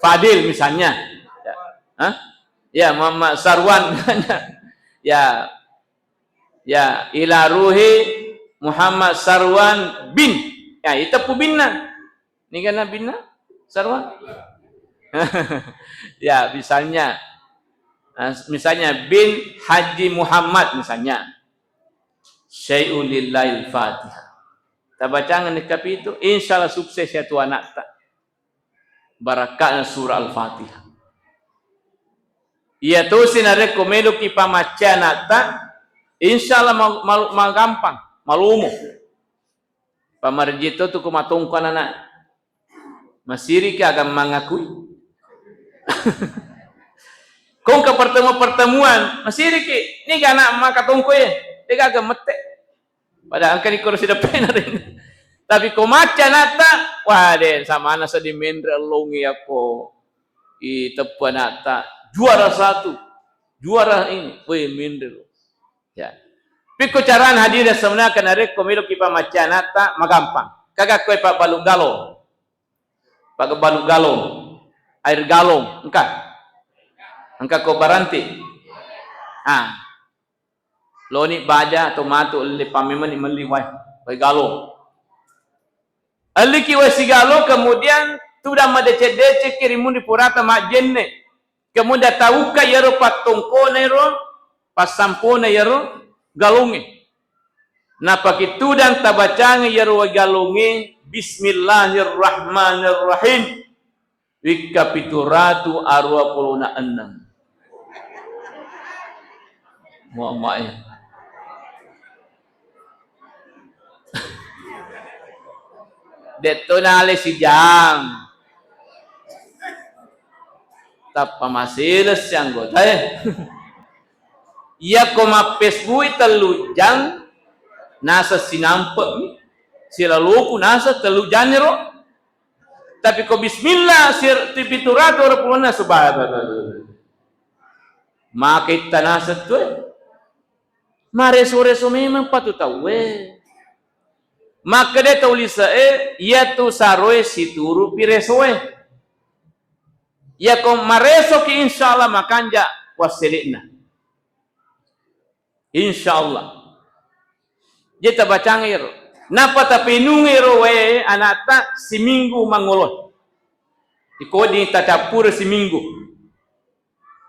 Fadil misalnya. Ya. Hah? Ya, Muhammad Sarwan misalnya. Ya. Ya, ila ruhi Muhammad Sarwan bin. Ya, iteppu binna. Ini kan binna? Sarwan? Ya, misalnya. Nah, misalnya bin Haji Muhammad misalnya. Syai'un lillail Fatihah. Tabacangeng kapitu, insya Allah sukses ya tu anakta. Barakka'na surah Al-Fatihah. Iya tosi narekko meloki pamacca anakta, insya Allah ma-, ma-, magampang, malumo. Pamarejji to tu ko matongko anak. Masiriki aga mangakui. Kongka pertemuan-pertemuan, masiriki. Ini ga anak maka tongko ye. Dega aga mette. Padahal engka ni koro sideppena ring. Tapi ko macca anatta, wah de, samana seddi menre ellongi yakko iteppu anatta. Juara satu, juara ini, weh, menre lo. Ya. Pikko carana hadirin sebenarnya narekko meloki pamacca anatta, magampang. Kaga koe pabbalu galong. Pabbalu galong. Air galong, engka. Engka ko baranti. Ah. Loni baja atau matu elli pammemeni melli wae, wae galong. Elliki wae sigalo, kemudian tudang madeceng-decengki rimunri purata majjenne. Kemudian taukka iyaro pattongkona iyaro, passampona iyaro galongnge. Napaki tudang tabacangi iyaro wae galongnge, Bismillahirrahmanirrahim. Wikka pitu ratu aruwa pulona enneng. Muammae. Detto nale sijang. Tappa maselessi anggotae. Iyako mappesbui tellu jang, naseng sinampe'mi. Silaloku naseng tellu jang ero. Tapi ko bismillah, sir-, pitu ratu aruwa pulona, subhanallah. Maka itta naseng tu, eh. Mareso-reso memang patu tauwe. Makkeda tau lise'e, iyatu saroe siturupi resoe. Iyako maresoki, insya Allah makanja wassele'na. Insya Allah. Jadi tabacang ero. Napa tapinung ero wae anatta siminggu mangolo. Iko di tacappure siminggu.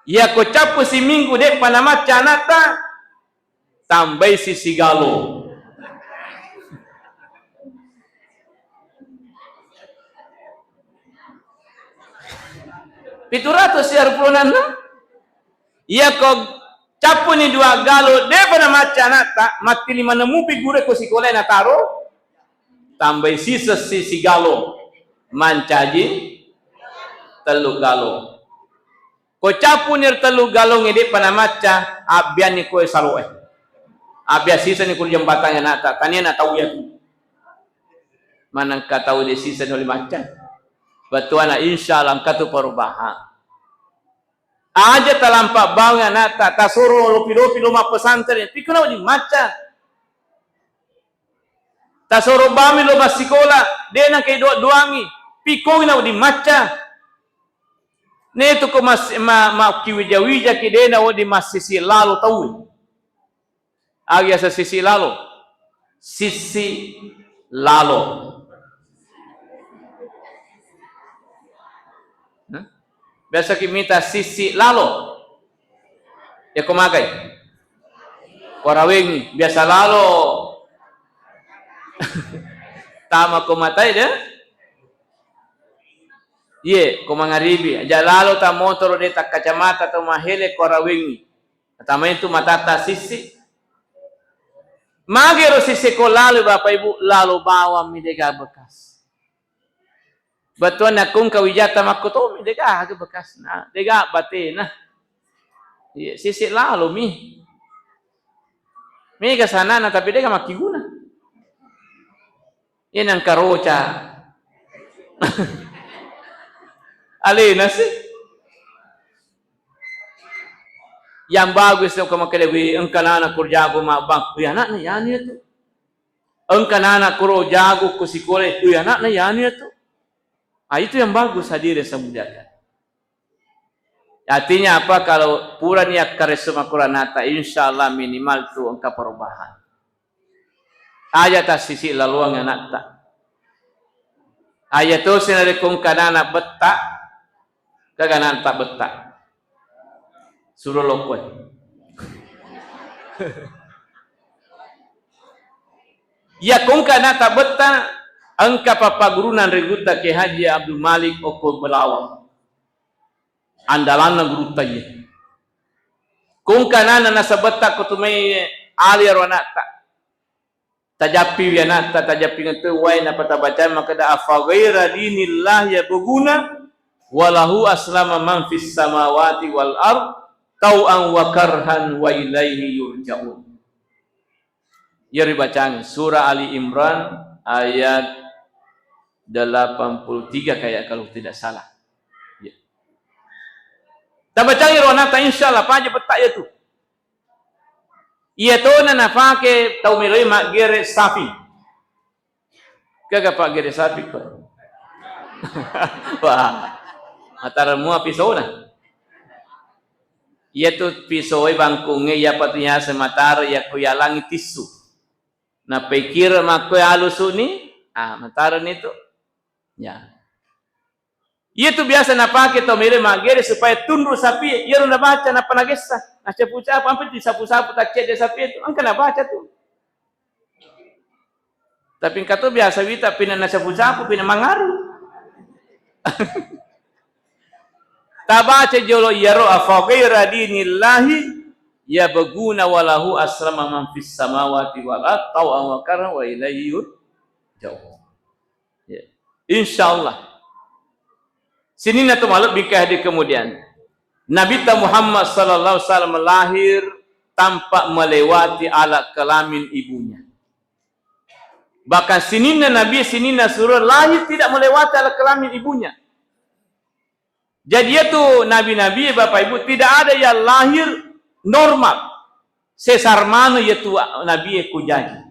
Iyako cappu siminggu de'pa namacca anatta, tambai sisi galo. Pitu ratu siar pulona enneng. Iyako cappuni dua galo, de'pa namacca anatta, matti lima nemupi gure ko sikolae nataro, tambai sisessi sigalo, mancaji tellu galo. Ko cappuni tellu galongnge de'pa namacca, abbianni koe saloe. Abbiang sisani ko jembatangnge anatta, tania na tau iyatu. Manengka tau de sisani oli macca. Bettuanna, insya Allah engka tu perubahan. Aja talampa bawang anatta, tasoro lopi-lopi lo mappesantren, pikko na wedding macca. Tasoro bawang lo massikola, de nengka idoa-doangi, pikko na wedding macca. Netu ko mas-, ma-, makkiwija-wijaki dena wedding massisi lalo tau. Aga yaseng sisi lalo? Sisi lalo. Hah? Biasa ki mita sisi lalo. Ya ko magai? Ko rawengi, biasa lalo. Tama ko matai de. Iye, ko mangaribi, aja lalo ta motoro de takkacamata to mahele ko rawengi. Natamai tu matatta sissi. Magero sissi ko lalo, Bapak Ibu, lalo bawang mi dega bekas. Bettuanna kung kawijatta makko tomi dega aga bekasna, dega batena. Iya, sissi lalo mi. Mega sanana tapi dega makkiguna. Iya nang karoca. Alena sih. Yang bagus tu ko makkeda, "Wih, engka nana kuro jago mabbang." Wih, anakna yani tu. Engka nana kuro jago ko sikole. Wih, anakna yani tu. Ah, itu yang bagus hadirin saya muliakan. Artinya apa? Kalau purani akkareso makkuro anakta, insya Allah minimal tu engka perubahan. Aja tassisi laloang anakta. Aja tosi narekko engka nana betta, kaga nana tabbetta. Suro lokkoi. Iya ko engka nana tabbetta, engka pappaguruna anre gurutta Kiai Haji Abdul Malik okko Belawa. Andalanna gurutta iye. Ko engka nana nasabetta ko tumai ali aro anakta. Tajappiwi anakta, tajappi ngettu wae, nappa tabacai makkeda, "Afa ghaira dinillah yabghuna wa lahu aslama man fis samawati wal ard tau'an wa karhan wa ilaihi yurja'un." Iya ribacangi surah Ali Imran ayat delapan puluh tiga kayak kalau tidak salah. Ya. Tabacangi ro anakta, insya Allah paja betta iya tu. Iya tona nafake tau meloi maggere sapi. Gaga paggere sapi ko. Wah, matara mua pisona. Iya tu pisoe bangkungnge, iya patu yaseng matara yakko yalangi tissu. Napaikira makko alusuni, ah, matara ni tu. Ya. Iya tu biasa napake tau melo maggere supaya tunru sapi, iyaro nabaca nappa nagessa. Nacapu-capu, ampe disapu-sapu taccedde sapi itu, engka nabaca tu. Tapi engka to biasa wita pina nacapu-capu, pina mangaru. Tabaca jolo iyaro, "Afa ghaira dinillahi yabghuna wa lahu aslama man fis samawati wal ard tau'an wa karhan wa ilaihi yurja'un." Ya. Insya Allah. Sininna tu malebbi engka hadir kemudian. Nabitta Muhammad sallallahu alaihi wasallam lahir tanpa melewati alat kelamin ibunya. Bahkan sininna Nabi, sininna surah lahir tidak melewati alat kelamin ibunya. Jadi, iya tu nabi-nabi, Bapak Ibu, tidak ada yang lahir normal. Sesar maneng iya tu nabi ku jaji.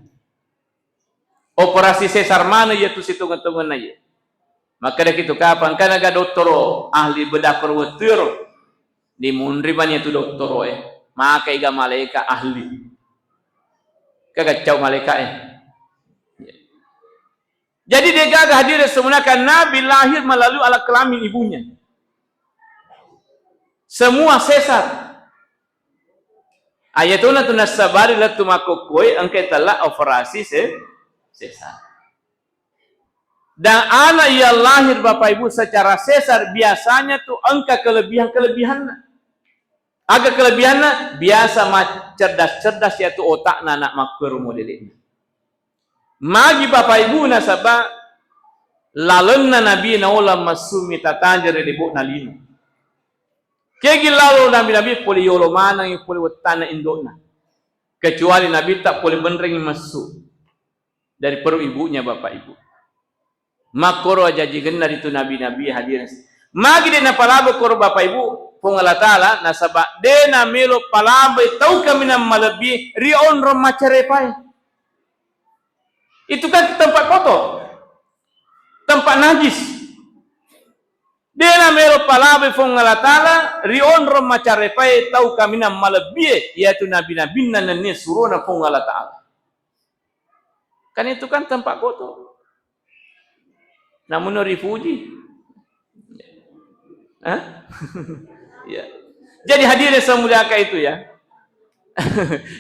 Operasi sesar maneng iya tu sitonge-tongenna iya. Makkeda kitu kapang, engka naga dottoro ahli bedah koro wettuero. Dimunri mani iya tu dottoro e. Maka iga malaika ahli. Kagaccau malaika e. Jadi, degaga hadirin semuanya, kan Nabi lahir melalui alat kelamin ibunya. Semua sesar. Ayatona tu nassabari lettu makkokkoe engka tella operasi se-, sesar. Dan anak yang lahir Bapak Ibu secara sesar biasanya tu engka kelebihan-kelebihanna. Aga kelebihanna? Biasa maccerdas-cerdas yatu otakna anak makkuero modele'na. Magi Bapak Ibu nasaba lalenna Nabi naola massumi tatajere debo'na lino. Kegi lalo Nabi-Nabi pole yolo manengi pole wettanna indo'na. Kecuali Nabi tak pole menrengi massu dari perut ibunya Bapak Ibu. Makkoro ajajigenna ritu nabi-nabi hadirin. Magi de napalabo koro Bapak Ibu, Puang Allah Ta'ala, nasaba de namelo palabai tau kaminang malebbi ri onrong macarepae. Itu kan tempat kotor. Tempat najis. De' namelo palabe Puang Allah Ta'ala ri onrong macarepae tau kaminang malebbie, iyatu nabi-nabinna nennia surona Puang Allah Ta'ala. Kan itu kan tempat kotor. Namun ripuji. Hah? Ya. Jadi hadirin saya muliakan itu ya.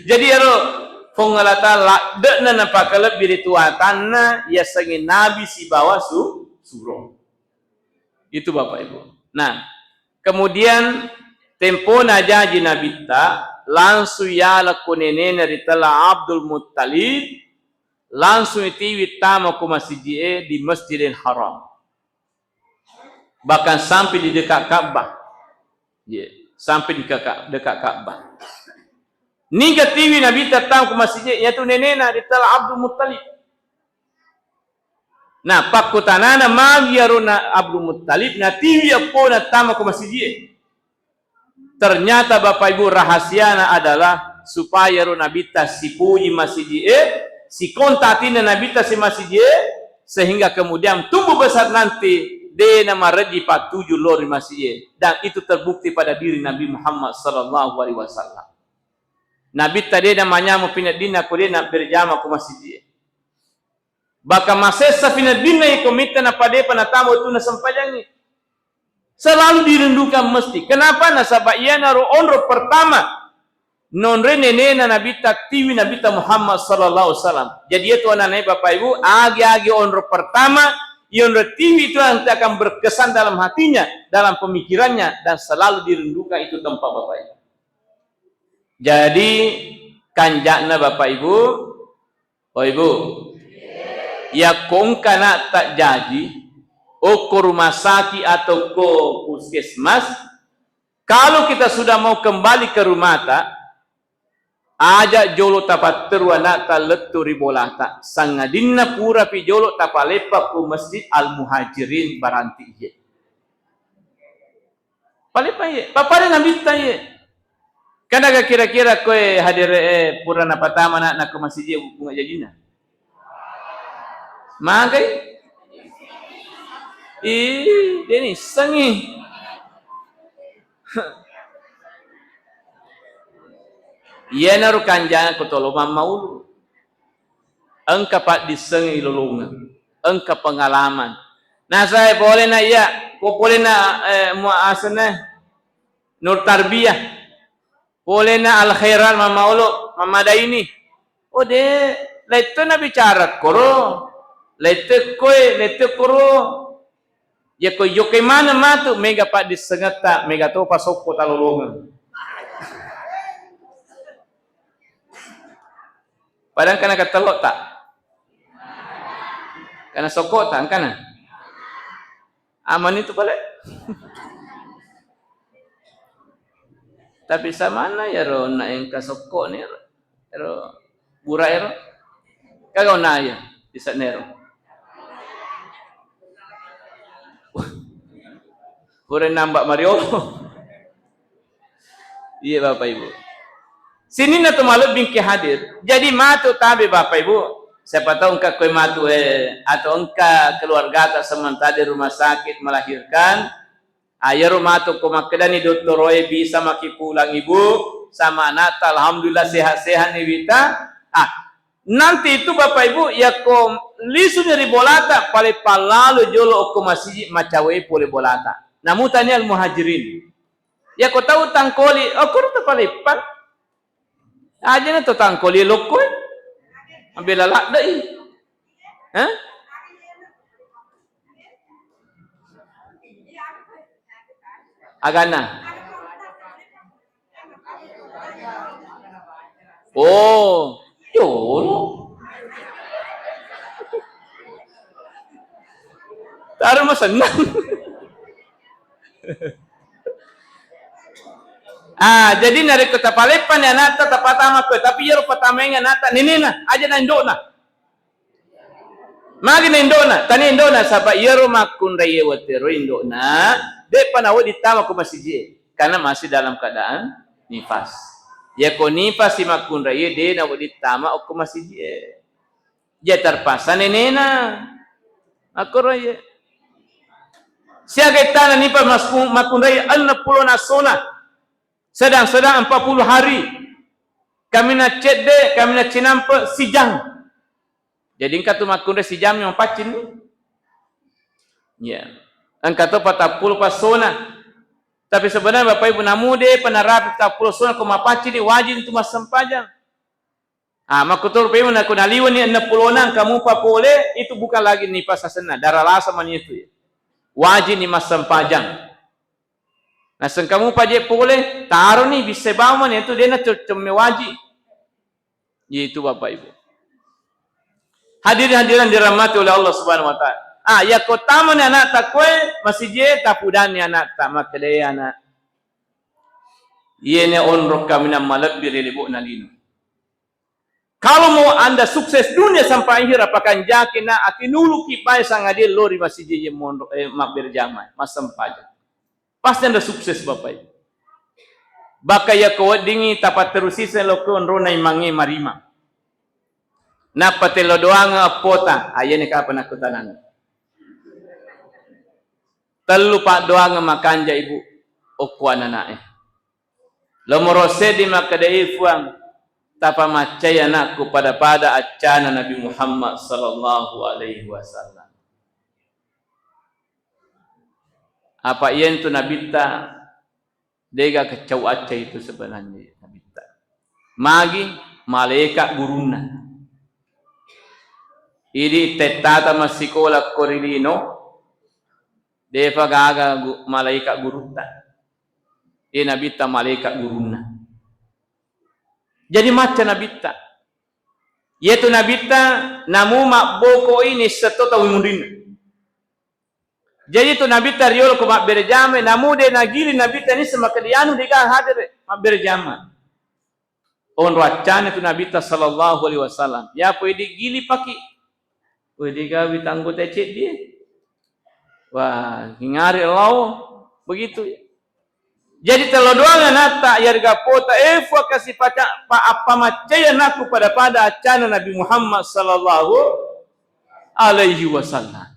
Jadi ero Puang Allah Ta'ala de'na napakalebbi ri tuatanna yasengnge nabi sibawa su suro. Itu Bapak Ibu. Nah, kemudian tempona jaji Nabitta langsung yala ko nenena ri tella Abdul Muttalib, langsung itiwi tama ko masijie di Masjidil Haram. Bahkan sampai di dekat Ka'bah. Ye, sampai di kaka-, dekat Ka'bah. Niga tiwi Nabitta tama ko masijie, yatu nenena ri tella Abdul Muttalib. Nah, pakkutanana magi iyaro na Abdul Muttalib natiwi eppona tama ko masijie. Ternyata Bapak Ibu rahasiana adalah supaya ro Nabitta sipuji masijie, sikontak atinna Nabitta si masijie, sehingga kemudian tumbuh besar nanti de' namarejji pattuju lao ri masijie. Dan itu terbukti pada diri Nabi Muhammad sallallahu alaihi wasallam. Nabitta de' namanyameng pineddinna ko de' nabberjama ko masijie. Bahkan masessa pineddinna iko mitta napadepa natama wettunna sempajangnge. Selalu dirindukan mesti. Kenapa? Nasaba iyanaro onro pertama nonroi nenena Nabitta tiwi Nabitta Muhammad sallallahu alaihi wasallam. Jadi iyatu ananae Bapak Ibu, agi-agi onro pertama, iyonro tiwi itu nanti akan berkesan dalam hatinya, dalam pemikirannya, dan selalu dirindukan itu tempat Bapak Ibu. Jadi kanja'na Bapak Ibu, Oh Ibu, yakko engka ana'ta jaji, okko rumah sakit atau ko puskesmas, kalau kita sudah mau kembali ke rumahta, aja jolo tapatteru ana'ta lettu ri bolata, sangadinna purapi jolo tapaleppa ko Masjid Al Muhajirin baranti iye. Paling paye, pappada Nabitta iye. Kan aga kira-kira koe hadir, eh, pura napatama na, nako masijie bunga jajina. Magai? Ih, deni sengi. Iyanaro kanjana ko tolo mammaulu. Engka paddisseng ilolongeng, engka pengalaman. Nasaba pole na iya, ko pole na, eh, mua asenna Nur Tarbiyah, pole na Al Khairat Mama Olo, Mama Daini. Oh de, letto na bicara koro, letto koe, letto koro. Yakko ijokai maneng matu, mega paddissengetta, mega topa sokko talolongeng. Padahal kana kattellotta. Kana sokkota, engkana. Aman itu pale. Tapi samanna yaro na engka sokkoni ero. Ero, bura ero. Kaga onna aja, bisa nero. Pura nambah Mario. Iya, Bapak Ibu. Sininna to malebbingki hadir. Jadi matu tabe, Bapak Ibu. Siapa tahu engka koe matu, eh, atau engka keluargata sementara di rumah sakit melahirkan, Ayaro matu ko makkedani dottoroe, bisa maki pulang ibu sama anakta, alhamdulillah sehat-sehat ni wita. Ah, nanti itu Bapak Ibu, yakko lisuni ri bolata, pale pallalo jolo okko masiji macawe pole bolata. Namu tania al muhajirin. Yakko tau tangkoli, okkoro to paleppang. Ajana to tangkoli lokkoe. Ambela ladde'i. Hah? Agana. Oh, yolo. Taru masennang. Ah, jadi narekko tapaleppani anakta tapatama koe, tapi iyaro patamaeng anakta nenena, aja na indo'na. Magi na indo'na, tania indo'na, saba iyaro makkunraie wettuero indo'na, de'pa nawedding tama ko masijie, karena masih dalam keadaan nifas. Yako nifas si makkunraie, de nawedding tama okko masijie. Iya terpaksa nenena. Makkoro iye. Siaga ittana nipa mas-, makkunrai enneng pulo nassona. Sedang-sedang empat puluh hari. Kaminang cedde, kaminang cinampe, sijang. Jadi engka tu makkunrai sijammi mapaccing ni. Ya. Engka to patappulo passona. Tapi sebenarnya Bapak Ibu, namu de penarapi tappulo sona ko mapaccing ni, wajib tu massempajang. Ah, makkutoro pemeng nako naliwani enneng pulona engka mupa pole, itu bukan lagi nipa sasenna, dara lasa mani itu ya. Wajib ni massempajang. Nasengka mupa je pole, taro ni bisse bawang mani itu dena co-, cemme wajib. Itu Bapak Ibu. Hadirin hadirat dirahmati oleh Allah Subhanahu wa Ta'ala. Ah, yakko tamani anakta koe masijie, tapudani anakta, makkedai anak. Iyene onrong kaminang malebbi ri lebo'na lino. Kalau mau Anda sukses dunia sampai akhirat, pakanjaki na atinuluki bae sangadie lao ri masijie monro, eh, mabbere jamaah, massempajang. Pasti Anda sukses, Bapak Ibu. Baka yakko weddingi tapatterusi se lokko onrona imangnge marima. Nappa tello doangeng eppota, ayene kapa nakkutanang. Tellu paddoangeng makanja, Ibu, okko anana'e. Lomoro seddi makkedai Fuang, tapamaccai anakku pada-pada accana Nabi Muhammad sallallahu alaihi wasallam. Apa iyantu nabitta, dega keccau acca itu sebenarnya nabitta. Magi malaika gurunna. Idi tettata massikola ko ri lino, defa gaga gu-, malaika gurutta. Iye nabitta malaika gurunna. Jadi macca nabitta. Iyatu nabitta namu mabbokoi nisseng to tau munrinna. Jadi tu nabitta riolo ko mabbere jama, namu de nagili nabitta nisseng makkeda anu dega hadere mabbere jama. Onro accana tu nabitta sallallahu alaihi wasallam. Ya poi digili paki. Poi digawi tanggota ceddi. Wah, ngingari lao begitu ya. Jadi tello doang anatta yarega pota, eh, Fuang kasi paca-, pa-, appamaccai anakku pada-pada accana Nabi Muhammad sallallahu alaihi wasallam.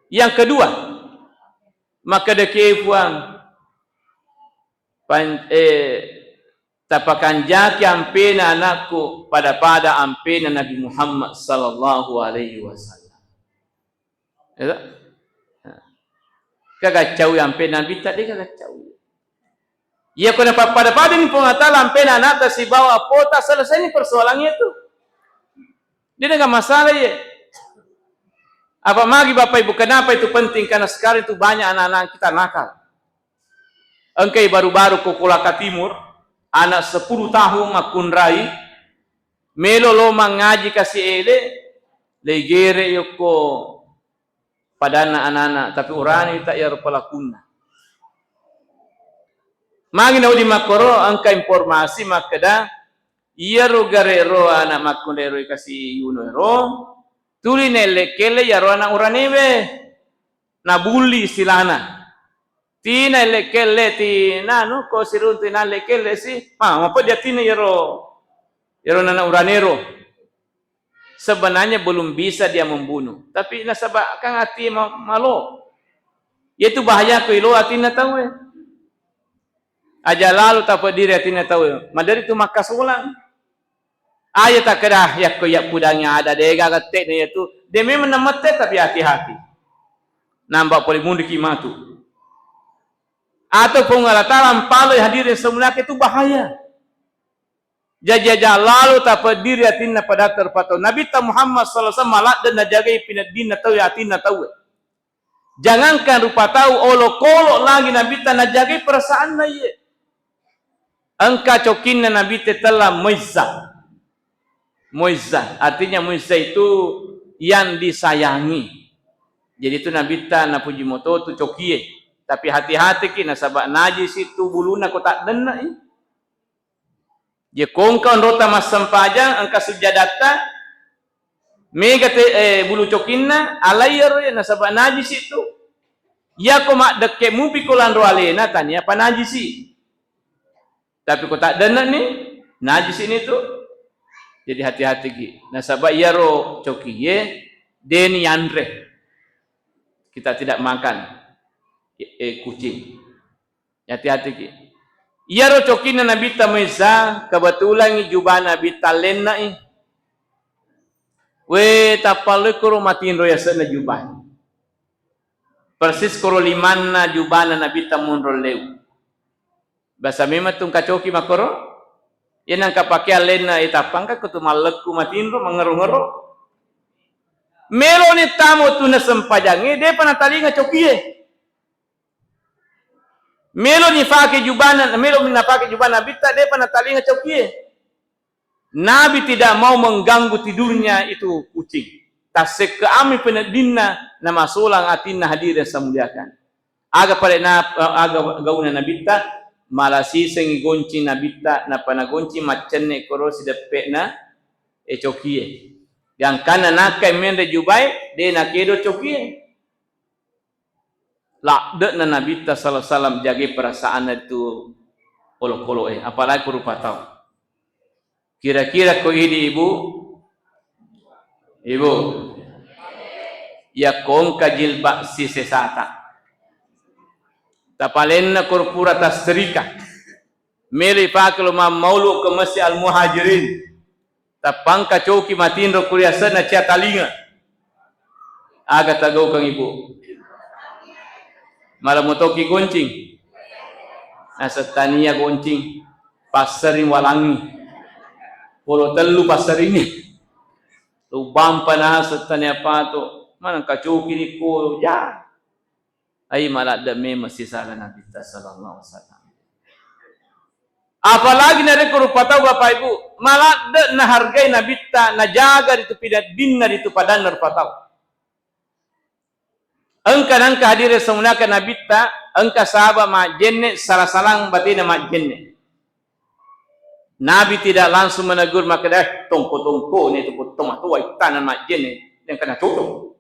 Yang kedua, makkedaki Fuang, pan-, eh, tapakanjaki ampena anakku pada-pada ampena Nabi Muhammad sallallahu alaihi wasallam. Ya toh? Kagaccaui ampe nabitta, de kagaccaui. Iya ko napappada-padani Puang Allah Taala ampe anatta sibawa appota, selesai ni persoalannya itu. Dia dengan masalah ya. Apa magi Bapak Ibu, kenapa itu penting? Karena sekarang itu banyak anak-anak kita nakal. Engkai baru-baru ko Kolaka Timur, anak sepuluh tahun makkunrai, melo lo mangaji kasi ele, leigere yokko padanna anak-anak, tapi urani ta iyaro pelakunna. Magi naudi makkoro, engka informasi makkeda, iyaro garero anak makkunrairo kasi yuno ero, tuli nelle kelle iyaro anak uranewe. Nabulli istilana. Tina elle kelle ti nanu ko siruntu nalle kelle si. Ma, mapeddi atinna iyaro, iyaro nana uranero. Sebenarnya belum bisa dia membunuh, tapi nasaba kan ati ma-, malo. Yaitu bahaya ko ilo atinna tauwe. Aja lalu tapeddiri atinna tauwe. Maderi tu makkasolang. Aja takkeda, yakko iyappudangi ada, degaga tette na iyatu. De memang namette, tapi hati-hati. Namba pole mundiki matu. Atau Puang Allah Taala mpaloi hadirin semuanya itu bahaya. Jaji aja lalu tapeddiri atinna pada terpatau. Nabitta Muhammad sallallahu alaihi wasallam maladde najagai pineddinna tau atinna tauwe. Jangankan rupa tau, olokolo lagi nabitta najagai perasaanna iye. Engka cokinna nabitte tella muizza. Muizza, artinya muizza itu yang disayangi. Jadi itu nabitta napuji moto tu cokie. Tapi hati-hati ki nasaba najisi tu buluna ko taddenna i. Ye kongka onrota massempajang, engka sujjadatta, mega te, eh, bulu cokinna, alai iyaro ya, nasaba najisi tu. Yako maddekke mupi ko lanro alena, tania pa najisi. Tapi ko taddenna ni, najisi ni tu. Jadi hati-hati ki. Nasaba iyaro cokie, deni yanre. kita tidak makan, eh, kucing. Hati-hati ki. Iyaro cokinna Nabitta Musa, kebetulan jubana Nabitta lenna i. We, tappaloi koro matinro yasenna jubana. Persis koro limanna jubana Nabitta monro leu. Basa memang tungka coki makkoro. Iya nangka pake allenna, eh, tappangka ko tu mallekku matinro, mangngero-ngero. Meloni tamo tu nasempajangnge, depa natalinga cokie. Meloni fake jubana, meloni nafake jubana Nabitta, depa natalinga cokie. Nabi tidak mau mengganggu tidurnya itu kucing. Tassekkeammi peneddinna, namasolang atinna, hadirin saya muliakan. Aga pale na, aga gauna Nabitta, mala sisengngi goncing Nabitta, nappa nagoncing maccenne koro sideppe'na, eh, cokie. Gangkanna nakkai menre jubae, de nakedo cokie. Ladde'na Nabitta sallallahu alaihi wasallam jagai perasaanna tu olokolo'e, apalagi ko rupa tau. Kira-kira ko idi ibu, ibu, yakko engka jilbab sisesata, tapalenna ko pura tasserika, melo ifake lo mammaulu ke Masjid Al Muhajirin. Tappangka coki matinro ku riasenna cia talinga. Aga tagaukeng ibu? Mala motoki goncing. Naseng tania goncing. Passering walangi. Polo tellu passeringnge. Lubampa naseng tania pato. Maneng kacoki ni ko ja. Ai, maladde memang sisala Nabitta sallallahu alaihi wasallam. Apalagi narekko rupa tau, Bapak Ibu, maladde nahargai Nabitta, najaga ritu pinaddinna ritu padanna rupa tau. Engka nangka hadirin semuanya ke Nabitta, engka sahabat majjenne, sala-salang batena majjenne. Nabi tidak langsung menegur, makkeda, "Eh, tongko-tongko ni tu, toma tua ittana majjenne, yang kena cocok."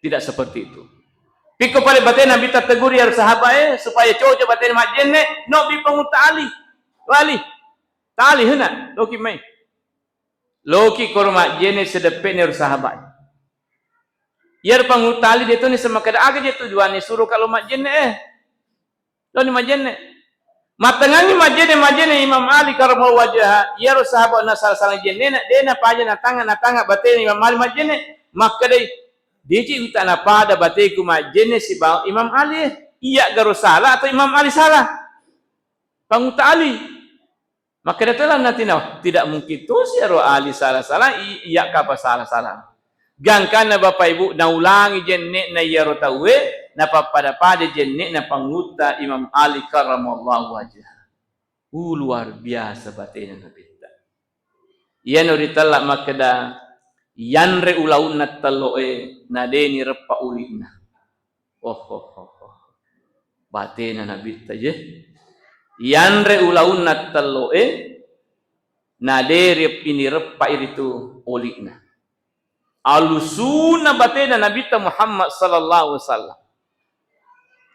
Tidak seperti itu. Pikko pale batena Nabitta teguri iyaro sahabae supaya cocok batena majjenne, nobbi Pangutta Ali. Wali. Tali hena, loki mai. Loki koro majjenne sedeppe'na iyaro sahabae. Iyaro Pangutta Ali de toni semakkeda aga je tujuanna suro kalo majjenne, eh. Laoni majjenne. Mattengngangngi majjenne, majjenne Imam Ali karramallahu wajhah, iyaro sahabat nasala-sala jennena, de napaja natanga, natanga batena Imam Ali majjenne. Makkedai, "Deje uta napada bateku majjenne sibawa Imam Ali, eh. Iya garo salah atau Imam Ali salah?" Pangutta Ali. Makkeda to lanna tinawa, "Tidak mungkin tosi ero Ali sala-sala, i-, iya kapa sala-sala." Gangkanna Bapak Ibu naulangi jenne'na iyaro tauwe, napappada-pada jenne'na Pangutta Imam Ali karramallahu wajhah. Uh, luar biasa batena Nabitta. Iyano ritella makkeda, "Yanre ulaunna tello'e, nadeni reppa uli'na." Oh, oh, oh, oh. Batena Nabitta je. Yanre ulaunna tello'e, naderi ini reppa iritu oli'na. Alusuna batena Nabitta Muhammad sallallahu alaihi wasallam.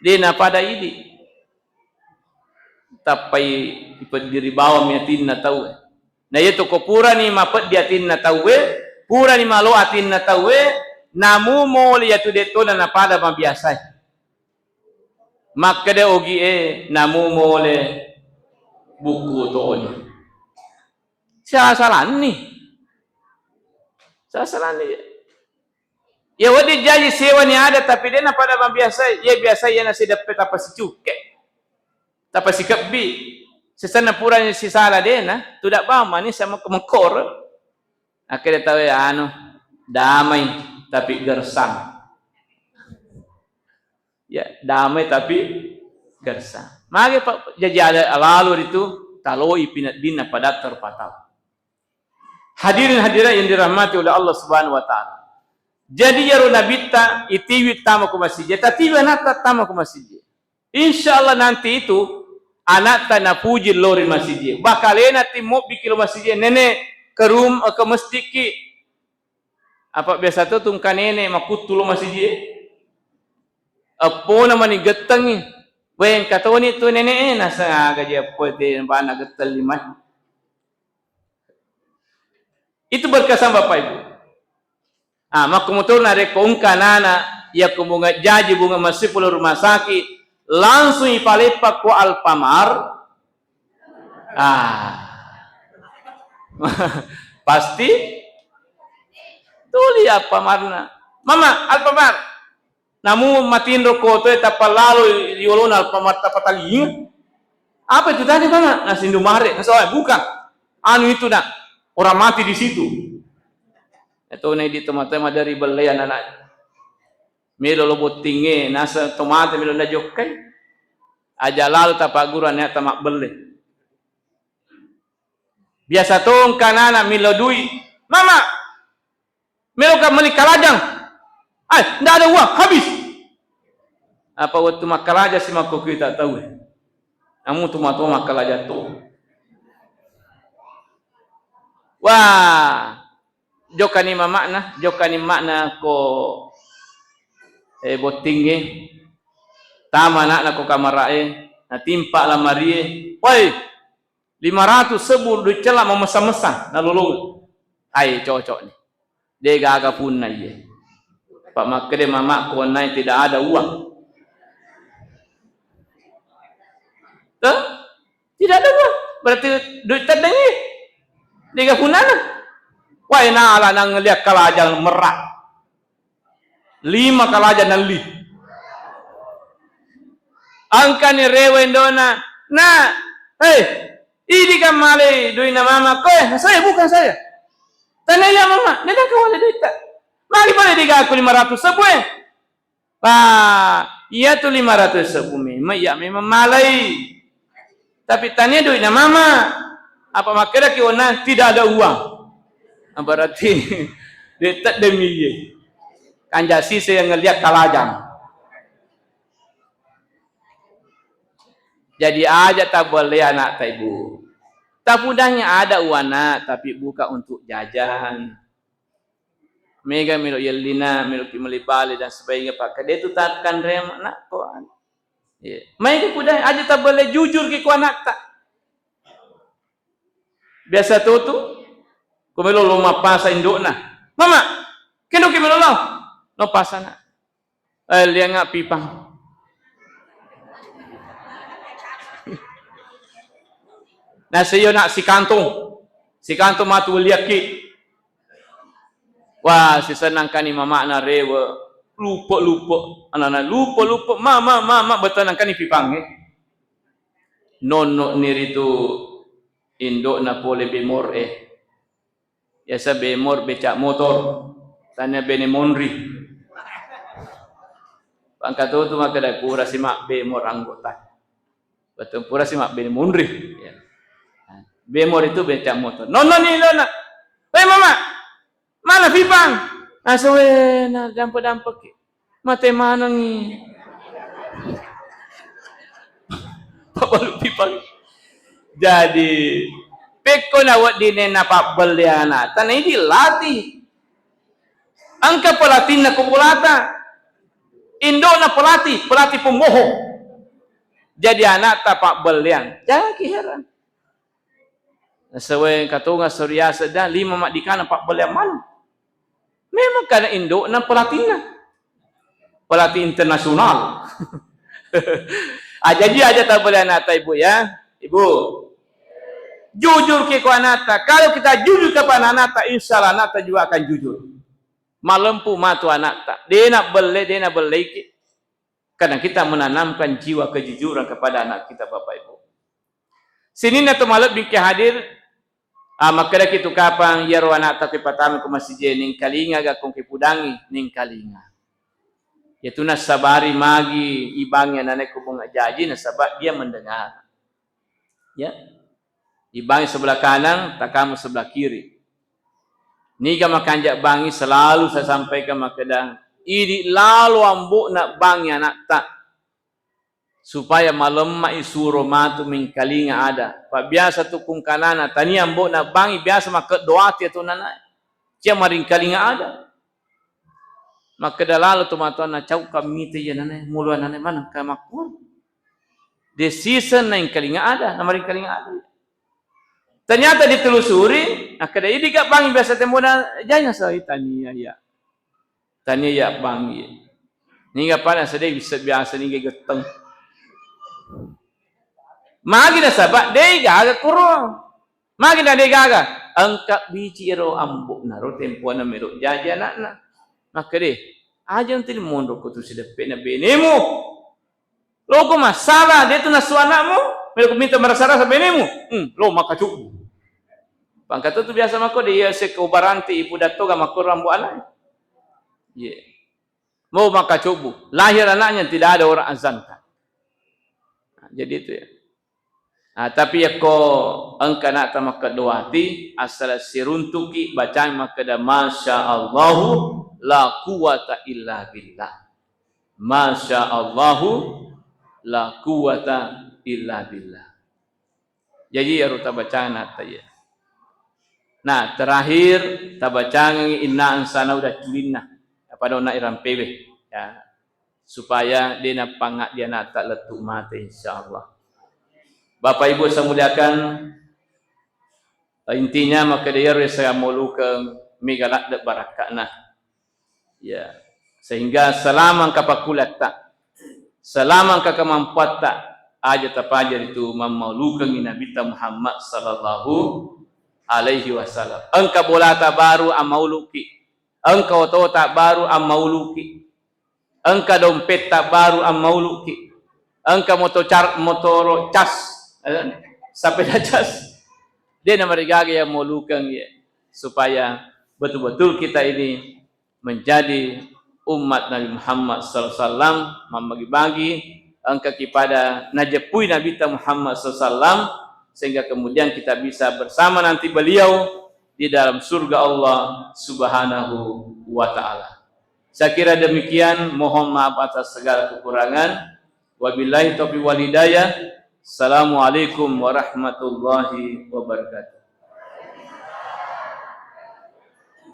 De napada idi. Tappai ipeddiri bawang atinna tauwe. Na iyatu ko purani mapeddi atinna tauwe, purani malo atinna tauwe, namu mole iyatu de tona napada mabiasae. Makkeda ogi e, namu mole bukku toni. Sasalanni. Sasalanni. Ya wedding jaji sewani ada, tapi de napada mabiasa, ya biasa ya nasi deppe tapa sicukke. Tapa sikebbi. Sesenna purani sisala dena, tudak bamani sama kemekor. Akhirnya tahu ya anu, damai tapi gersang. Ya, damai tapi gersang. Mage pa-, jaji ala-, lalu itu taloi pineddinna padatta rupa tau. Hadirin hadirat yang dirahmati oleh Allah Subhanahu wa Ta'ala. Jadi iyaro Nabitta itiwi tama ko masjid, tatiwi anatta tama ko masjid. Insya Allah nanti itu anatta napuji lo ri masjid. Bakalena timmobbiki lo masjid, "Nenek, ke rum-, ke masjidki." Apa biasa tu tungka nenek makuttu lo masjid. Eppona mani gettengi. Weh, engka toni tu nenek e, nasengaga je eppo te bana getteng lima. Itu berkesan Bapak Ibu. Ah, makkumoto narekko engka anana iya ko bunga jaji, bunga masipulu rumah sakit, langsung ipaleppa ko Alfamart. Ah. Pasti tuli Alfamartna. Mama, Alfamart. Namu matinro kotoe tappa lalo yolona Alfamart tappa talinga. Apa itu tadi, Mama? Nasi Indomaret. Nasi, oh, bukan. Anu itu, Nak. Orang mati di situ. Itu na idi tomatoa maderi belle anak-anak. Melo lo bottingnge, nasa tomate melo najokkai. Aja lalo tapagguru anakta mabbelle. Biasa tongka anak-anak melo dui. Mama, meloka meli kalajang. Ai, ndak ada uang, habis. Apa waktu makkalaja si makko kita tahu. Namu tu mato makkalaja tu. Wah, jokkani mama'na, jokkani ma'na ko, eh, bottingnge. Tama anakna ko kamarae, natimpa lamarie. Woi, lima ratus sebbu dui cella mamessa-messa, nalolong. Ai, cocok ni. De gaga punna iye. Pak makkede mama'ku, onnai tidak ada uang. Tuh? Tidak ada uang. Berarti duit teddengi. Dega punana. Wah, nala nang lihat kalajang merak. Lima kalajang nalli. Angkani rewe indona. Nah, hei, idi kan malai duitna mama. Koe, saya bukan saya. Tanya ya mama, neda kau ada duit tak? Mari boleh digaku lima ratus sebbu eh. Wah, iya tu lima ratus sebbu memang, iya memang malai. Tapi tania duitna mama. Apa makkedaki onna tidak ada uang. Ah, berarti duit teddemi iye. Kanja sise yang ngeliat kalajang. Jadi aja tabolle anakta ibu. Tapudangi ada uana tapi bukan untuk jajan. Mega melo yellina, melo ki meli bale dan sebagainya, Pak. Kade tu takkan rem anakko. Iya. Mai ki pudai aja tabolle jujur ki ku anakta. Biasa tu tu, ko melo lo mappasa indokna. Mama, kendo ki melo lo. No pasana. Eh, lianga pipang. Naseyo nak sikantong. Sikantong matu liakki. Wah, sisenangkani mama'na rewe. Lupe-lupe. Anana lupe-lupe. Mama, mama, betanangkani pipangnge. Nonno niritu indokna pole bemor eh. Biasa bemor becak motor, tania bene monri. Pangkatotu makkeda pura si mabbemor anggota. Betul pura si mabbene monri. Ya. Bemor itu becak motor. Nonno ni lona. Hei mama, mana pipang? Asawena dampe-dampeki. Mate manengngi. Pabalu pipang. Jadi, pekko naweddinna pabbelle anakta, na idi latih. Engka pelatihna ko bolata. Indokna pelatih, pelatih pembohong. Jadi anakta pabbelleang. Jangan ki heran. Nasewe katonga soriase da lima maddikana pabbelleang maneng. Memang karena indokna pelatihna. Pelatih internasional. Ah, jadi aja tabbelle anakta ibu ya. Ibu. Jujur ki ko anakta. Kalau kita jujur kepada anakta, insya Allah anakta juga akan jujur. Malempu matu anakta. Dena belle, dena belleiki. Karena kita menanamkan jiwa kejujuran kepada anak kita, Bapak Ibu. Sininna to malebbi ki hadir, ah, makkedaki tu kapang iyaro anakta ko ipatama ko masijie, ningkalinga ga ko kipudangi, ningkalinga. Yatu nassabari magi ibangi anane ko bunga jaji, nasaba dia mendengar. Ya. Ibangi sebelah kanan, takamu sebelah kiri. Niga makanja bangi selalu saya sampaikan makkeda, idi lalo ambo'na bangi anakta. Supaya malemma isuro matu mingkalinga ada. Pak biasa tu kungkanana, tania ambo'na bangi biasa makkeddo ati atu nanae. Cia maringkalinga ada. Makkeda lalo tomatoanna, "Cau kamite iya nanae, mulo nanae maneng ka makkuang." Decision naingkalinga ada, namaringkalinga ada. Ternyata ditelusuri, akkeda idi ka bangi biasa tembo'na jai nasai tania iya. Tania ya bangi. Niga pada sedih bisa biasa niga geteng. Magi nasaba dei gaga kuro. Magi na dei gaga. Engka bici ero ambo naro tempona melo jaji anakna. Maka deh, aja nanti monro ko tu sideppe na benemu. Loko masalah, dia tu nasu anakmu, melo minta merasa-rasa benemu. Hmm, lo maka cubu. Pangkatu tu biasa mako dia se ko baranti ibu dato ga mako rambu anak. Iya. Mau maka cubu. Lahir anaknya tidak ada orang azankan. Nah, jadi itu ya. Nah, tapi yakko engka anakta makkeddo ati, asal siruntuki bacang makkeda, "Masya Allahu la quwwata illa billah." Masya Allahu la quwwata illa billah. Jadi ero tabacang anakta iya. Nah, terakhir tabacangengi inna ansana udah culinna. Apa dona irampewe. Ya. Supaya de napangak dia anakta lettu mate, insyaallah. Bapak Ibu saya muliakan, intinya maka dia ero maulukeng mega ladde barakka'na. Ya, sehingga selama engka pakkulatta, selama engka kemampuatta, aja tapaja ritu mammaulukengi Nabitta Muhammad sallallahu alaihi wasallam. Engka bolata baru ammauluki, engka otota baru ammauluki, engka dompetta baru ammauluki, engka motocar-, motoro cas, eh, sepeda cas. De namarigaga yang maulukeng ya, supaya betul-betul kita ini menjadi umat Nabi Muhammad sallallahu alaihi wasallam, mammagi-bagi engka ki pada najeppui Nabitta Muhammad sallallahu alaihi wasallam, sehingga kemudian kita bisa bersama nanti beliau di dalam surga Allah Subhanahu wa Ta'ala. Saya kira demikian, mohon maaf atas segala kekurangan. Wabillahi taufiq wal hidayah. Assalamualaikum warahmatullahi wabarakatuh.